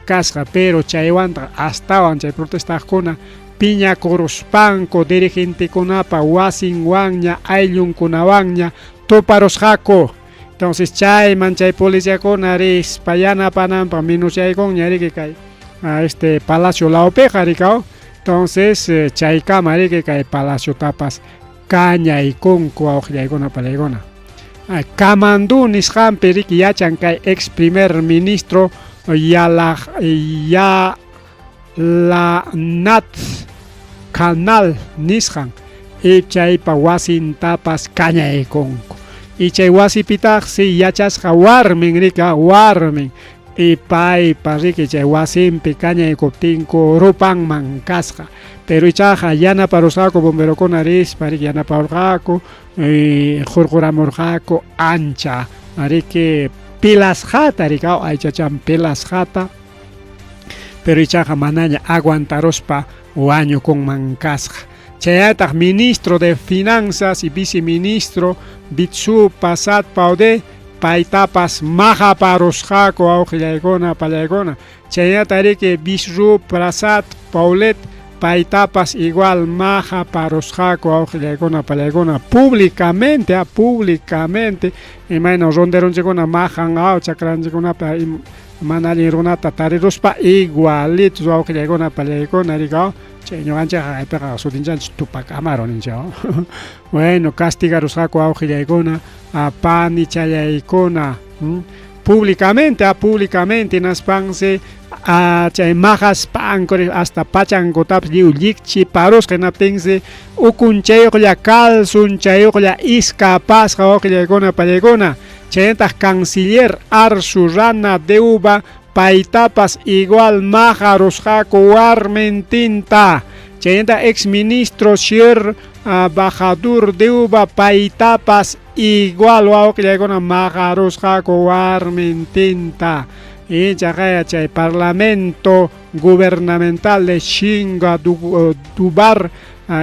kasqa pero chaywantaq astawan chay protestaqkuna piñakuruspanku dirigentekunapa wasinwanña ayllunkunawanña tuparusqaku. Entonces chayman chay policiakuna rispa yanapananpaq minusyaykunña riki kay este palacio lawpiqa rikaw. Entonces chaykama riki kay palaciotapas kañaykunku wawqillaykuna pallaykuna. Kamandú nisqanpi riki yachan kay ex primer ministro Yalanat Canal nisqan y chaypa wasintapas kañaykunku. Y chay wasipitaqsi yachasqa warmin riki warmin y paypa riki chay wasinpi kañaykuptinku rupanman kasqa pero ichaqa yanaparusqaku bomberokuna rispa riki yanaparurqaku hurquramurqaku ancha riki pilasqata riki aychachan pilasqata pero ichaqa manaña aguantaruspa wañukunman kasqa. Chayataq ministro de Finanzas y viceministro Bitsu Pasat Paude paytapas maqaparusqaku wawqillaykuna pallaykuna. Chaynata riki Bishru Prasad Paulet paytapas igual maqaparusqaku wawqillaykuna pallaykuna públicamente públicamente imayna ronderonchikkuna maqan chakranchikkunapa mana allin runata tariruspa igualitos wawqillaykuna pallaykuna riki chay ñuqanchikqa kaypiqa sutinchanchik Tupac Amaru ninchik. Bueno, castigarusqaku wawqillaykuna panichallaykuna públicamente públicamente hinaspansi chay maqaspanku hasta pachankutapas lliw llikchiparusqa hinaptinsi ukunchayuqlla calzunchayuqlla iskapasqa wawqillaykuna pallaykuna. Chaynataq canciller Arzu Rana Deuba paytapas igual maqarusqaku warmintinta. Chaynataq ex ministro Sher Bahadur Deuba paytapas igual wawqillaykuna maqarusqaku warmintinta. Y chaqaya chay parlamento gubernamental de Shinga Dubar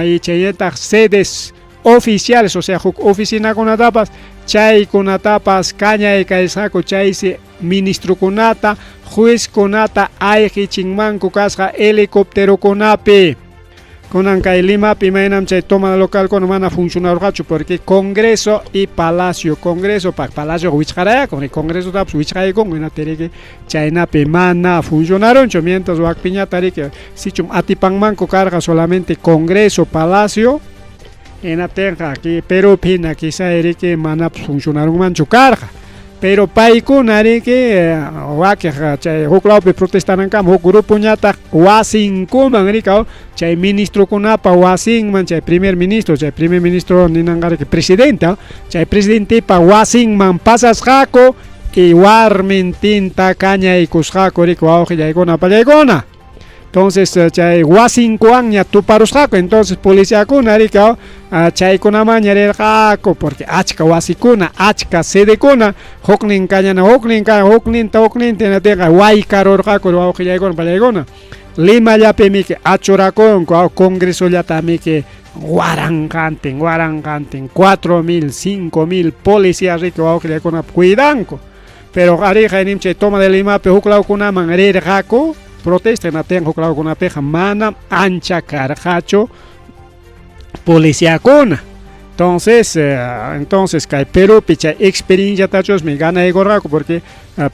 y chaynataq sedes oficiales, o sea, huk oficinakunatapas chaykunatapas kañaykaysqaku chaysi ministrokunata juezkunata ayqichinmanku kasqa helicópterokunapi. Kunan kay Limapi imaynam chay toma localkuna mana funcionarqachu porque Congreso y Palacio, Congreso pa Palacio wichqarayakun, Congresotapas wichqaykun, hinaptinriki chaynapi mana funcionarunchu, mientras wakpiñata riki sichum atipanmanku karqa solamente Congreso, Palacio, hinaptinqa aquí Perupi hina quizá riki manapas funcionarunmanchu karqa. Pero paykuna riki wakiq chay huk lawpi protestanankama huk grupoñataq wasinkuman rikaw chay ministrokunapa wasinman, chay primer ministro, chay primer ministro ninanqa riki presidente, chay presidentepa wasinman pasasqaku y warmintinta kañaykusqaku riki wawqillaykuna pallaykuna. Entonces chay wasinkuwanña tuparusqaku, entonces policiakuna riki chaykunamaña rirqaku porque achka wasikuna, achka sedekuna, huknin kañana, huknin kañana, hukninta, hukninta hinaptinqa waykarurqaku wawqillaykuna pallaykuna. Limallapimiki achurakunku congresollatamiki waranqantin, waranqantin, 4000, 5000 policías riki wawqillaykuna cuidanku. Pero ariqa nim chay toma de Limapi huk lawkunaman rirqaku protesta hinaptinqa huk lawkunapiqa manam ancha karqachu policiakuna. Entonces, entonces kay Perupi chay experienciatachusmi ganaykurqaku porque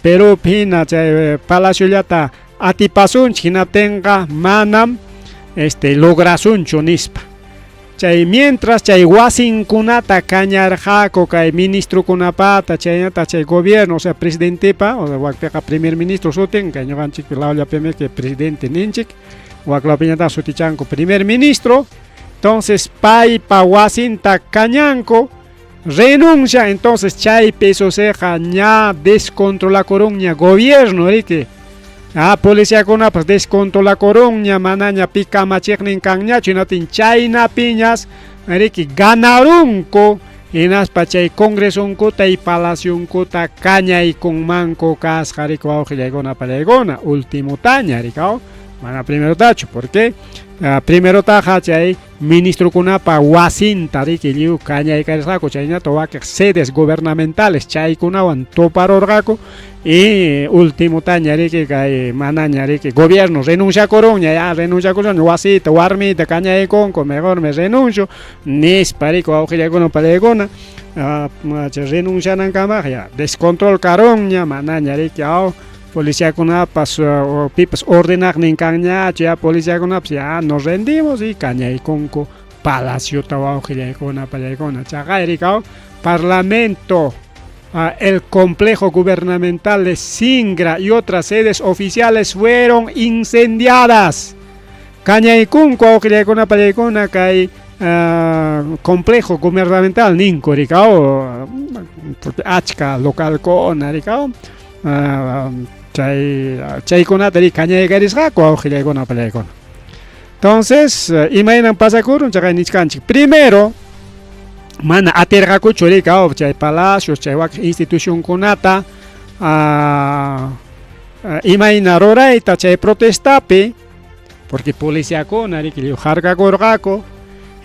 Perupi hina chay palaciollata atipasunchik hinaptinqa manam lograsunchu nispa. Chay mientras chay wasinkunata kañarqaku kay ministrokunapata chaynata chay gobierno, o sea presidentepa, o sea wakpiqa primer ministro sutin, kay ñuqanchikpi lawllapimi que presidente ninchik, waklapiñataq sutichanku primer ministro. Entonces paypa wasinta kañanku, renuncia, entonces chaypi suceqa ña descontrolakurunña gobierno riki. Ah, policiakunapas descontrolakurunña, manaña pi kamachiqnin kanñachu, hinaptin chaynapiñas riki ganarunku, hinaspa chay congresunkuta y palaciunkuta kañaykunmanku kasqa riki wawqillaykuna pallaykuna, ultimotaña riki, mana primerotachu, porque primerotaqa chay ministrokunapa wasinta riki lliw kañaykarisqaku, chaynata wakiq sedes gubernamentales chaykunawan tuparurqaku y ultimotaña riki kay manaña riki gobierno renunciakurunña, ya renunciakurunña wasita, warmita kañaykunku, mejor me renuncio nispa riki wawqillaykuna pallaykuna, chay renuncianankamaqa ya descontrol karunña, manaña riki policiakunapas pipas ordenaqnin kanñachu, ya policiakunapas ya nos rendimos y kañaykunku palaciota wawqillaykuna pallaykuna. Chaqay riki parlamento, el complejo gubernamental de Singra y otras sedes oficiales fueron incendiadas. Kañaykunku wawqillaykuna pallaykuna kay complejo gubernamental ninku rikao, porque achka localkuna rikao, chay chaykunata ri kañaykarisqaku wawqillaykuna pallaykuna. Entonces, imaynan pasakurun chaqay nichkanchik. Primero, mana atirqakuchu rikao chay palacios, chay wak institucionkunata imayna rurayta chay protestapi, porque policiakuna riki lliw harkakurqaku,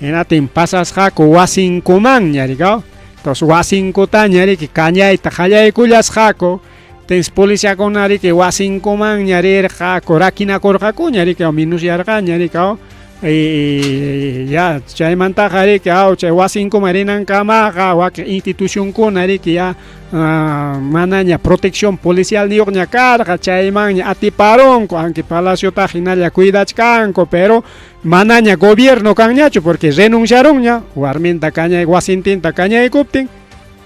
hinatin pasasqaku wasinkumanña rikao. Entonces wasinkutaña riki kañayta qallaykullasqaku, entonces policiakuna riki wasinkumanña rirqaku, rakinakurqakuña riki minusyarqaña rikao. Y ya chaymantaqa riki chay wasinkuman rinankamaqa wakin institucionkuna riki ya manaña protección policial niyuqña karqa, chaymanña atiparunku, aunque palaciotaqa hinalla cuidachkanku, pero manaña gobierno kanñachu porque renunciarunña, warminta kañay wasintinta kañaykuptin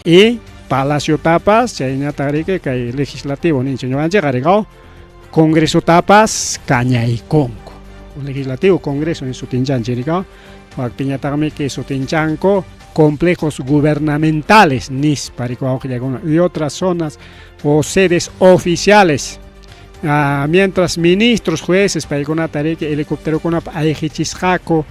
y palaciotapas chayñataq riki kay legislativo ninchik ñuqanchikqa riki congresotapas kañaykunku. Legislativo, congreso en sutinchanchik riki, wakpiñataqmi que sutinchanku complejos gubernamentales nispa riki wawqillaykuna y otras zonas o sedes oficiales. Mientras ministros, jueces paykunata riki helicópterokunapa ayqichisqaku,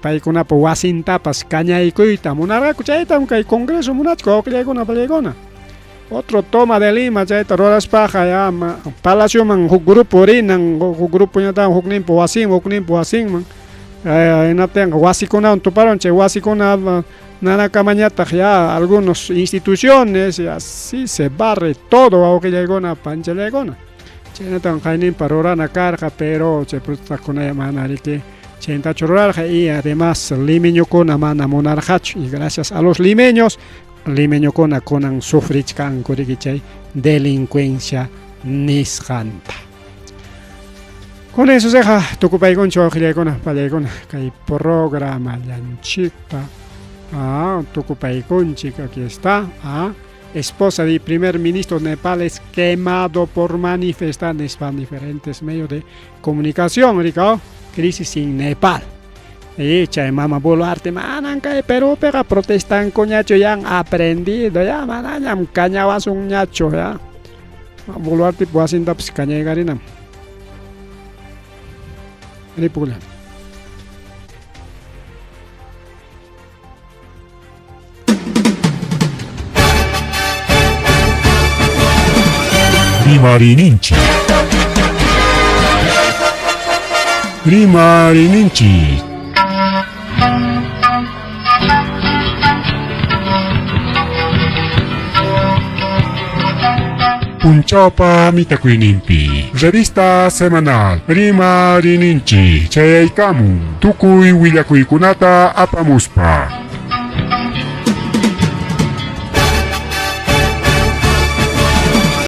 paykunapa wasintapas kañaykuyta munarqaku, chaytam kay congreso munachka wawqillaykuna pallaykuna. Otro toma de Lima chayta ruraspaqa ya palacioman huk grupo rinan, huk grupoñataq hukninpa wasinman, hukninpa wasinman. Hinaptinqa wasikunawan tuparon, chay wasikuna nanakamañataq ya algunos instituciones y así se barre todo wawqillaykuna panchallaykuna. Chaynatam qayninpa rurana karqa, pero chay protestakuna mana riki Chaynatachu rurarqa y además limeñokuna mana munarqachu y gracias a los limeños limeñokuna kunan sufrichkanku riki chay delincuencia nisqanta. Con eso deja tukupaykunchik wawqillaykuna pallaykuna kay programallanchikta ah, tukupaykunchik aquí está ah, esposa del primer ministro de Nepal es quemado por manifestantes para diferentes medios de comunicación rico crisis en Nepal y chay mama Boluarte manan kay Perúpiqa protestankuñachu ya han aprendido ya manañam kañawasunñachu ya Boluarte wasintapas kañaykarinam ripukullani. Rimarininchik. Rimarininchik. Punchawpa mitakuyninpi. Revista semanal Rimarininchik chayaykamun tukuy willakuykunata apamuspa.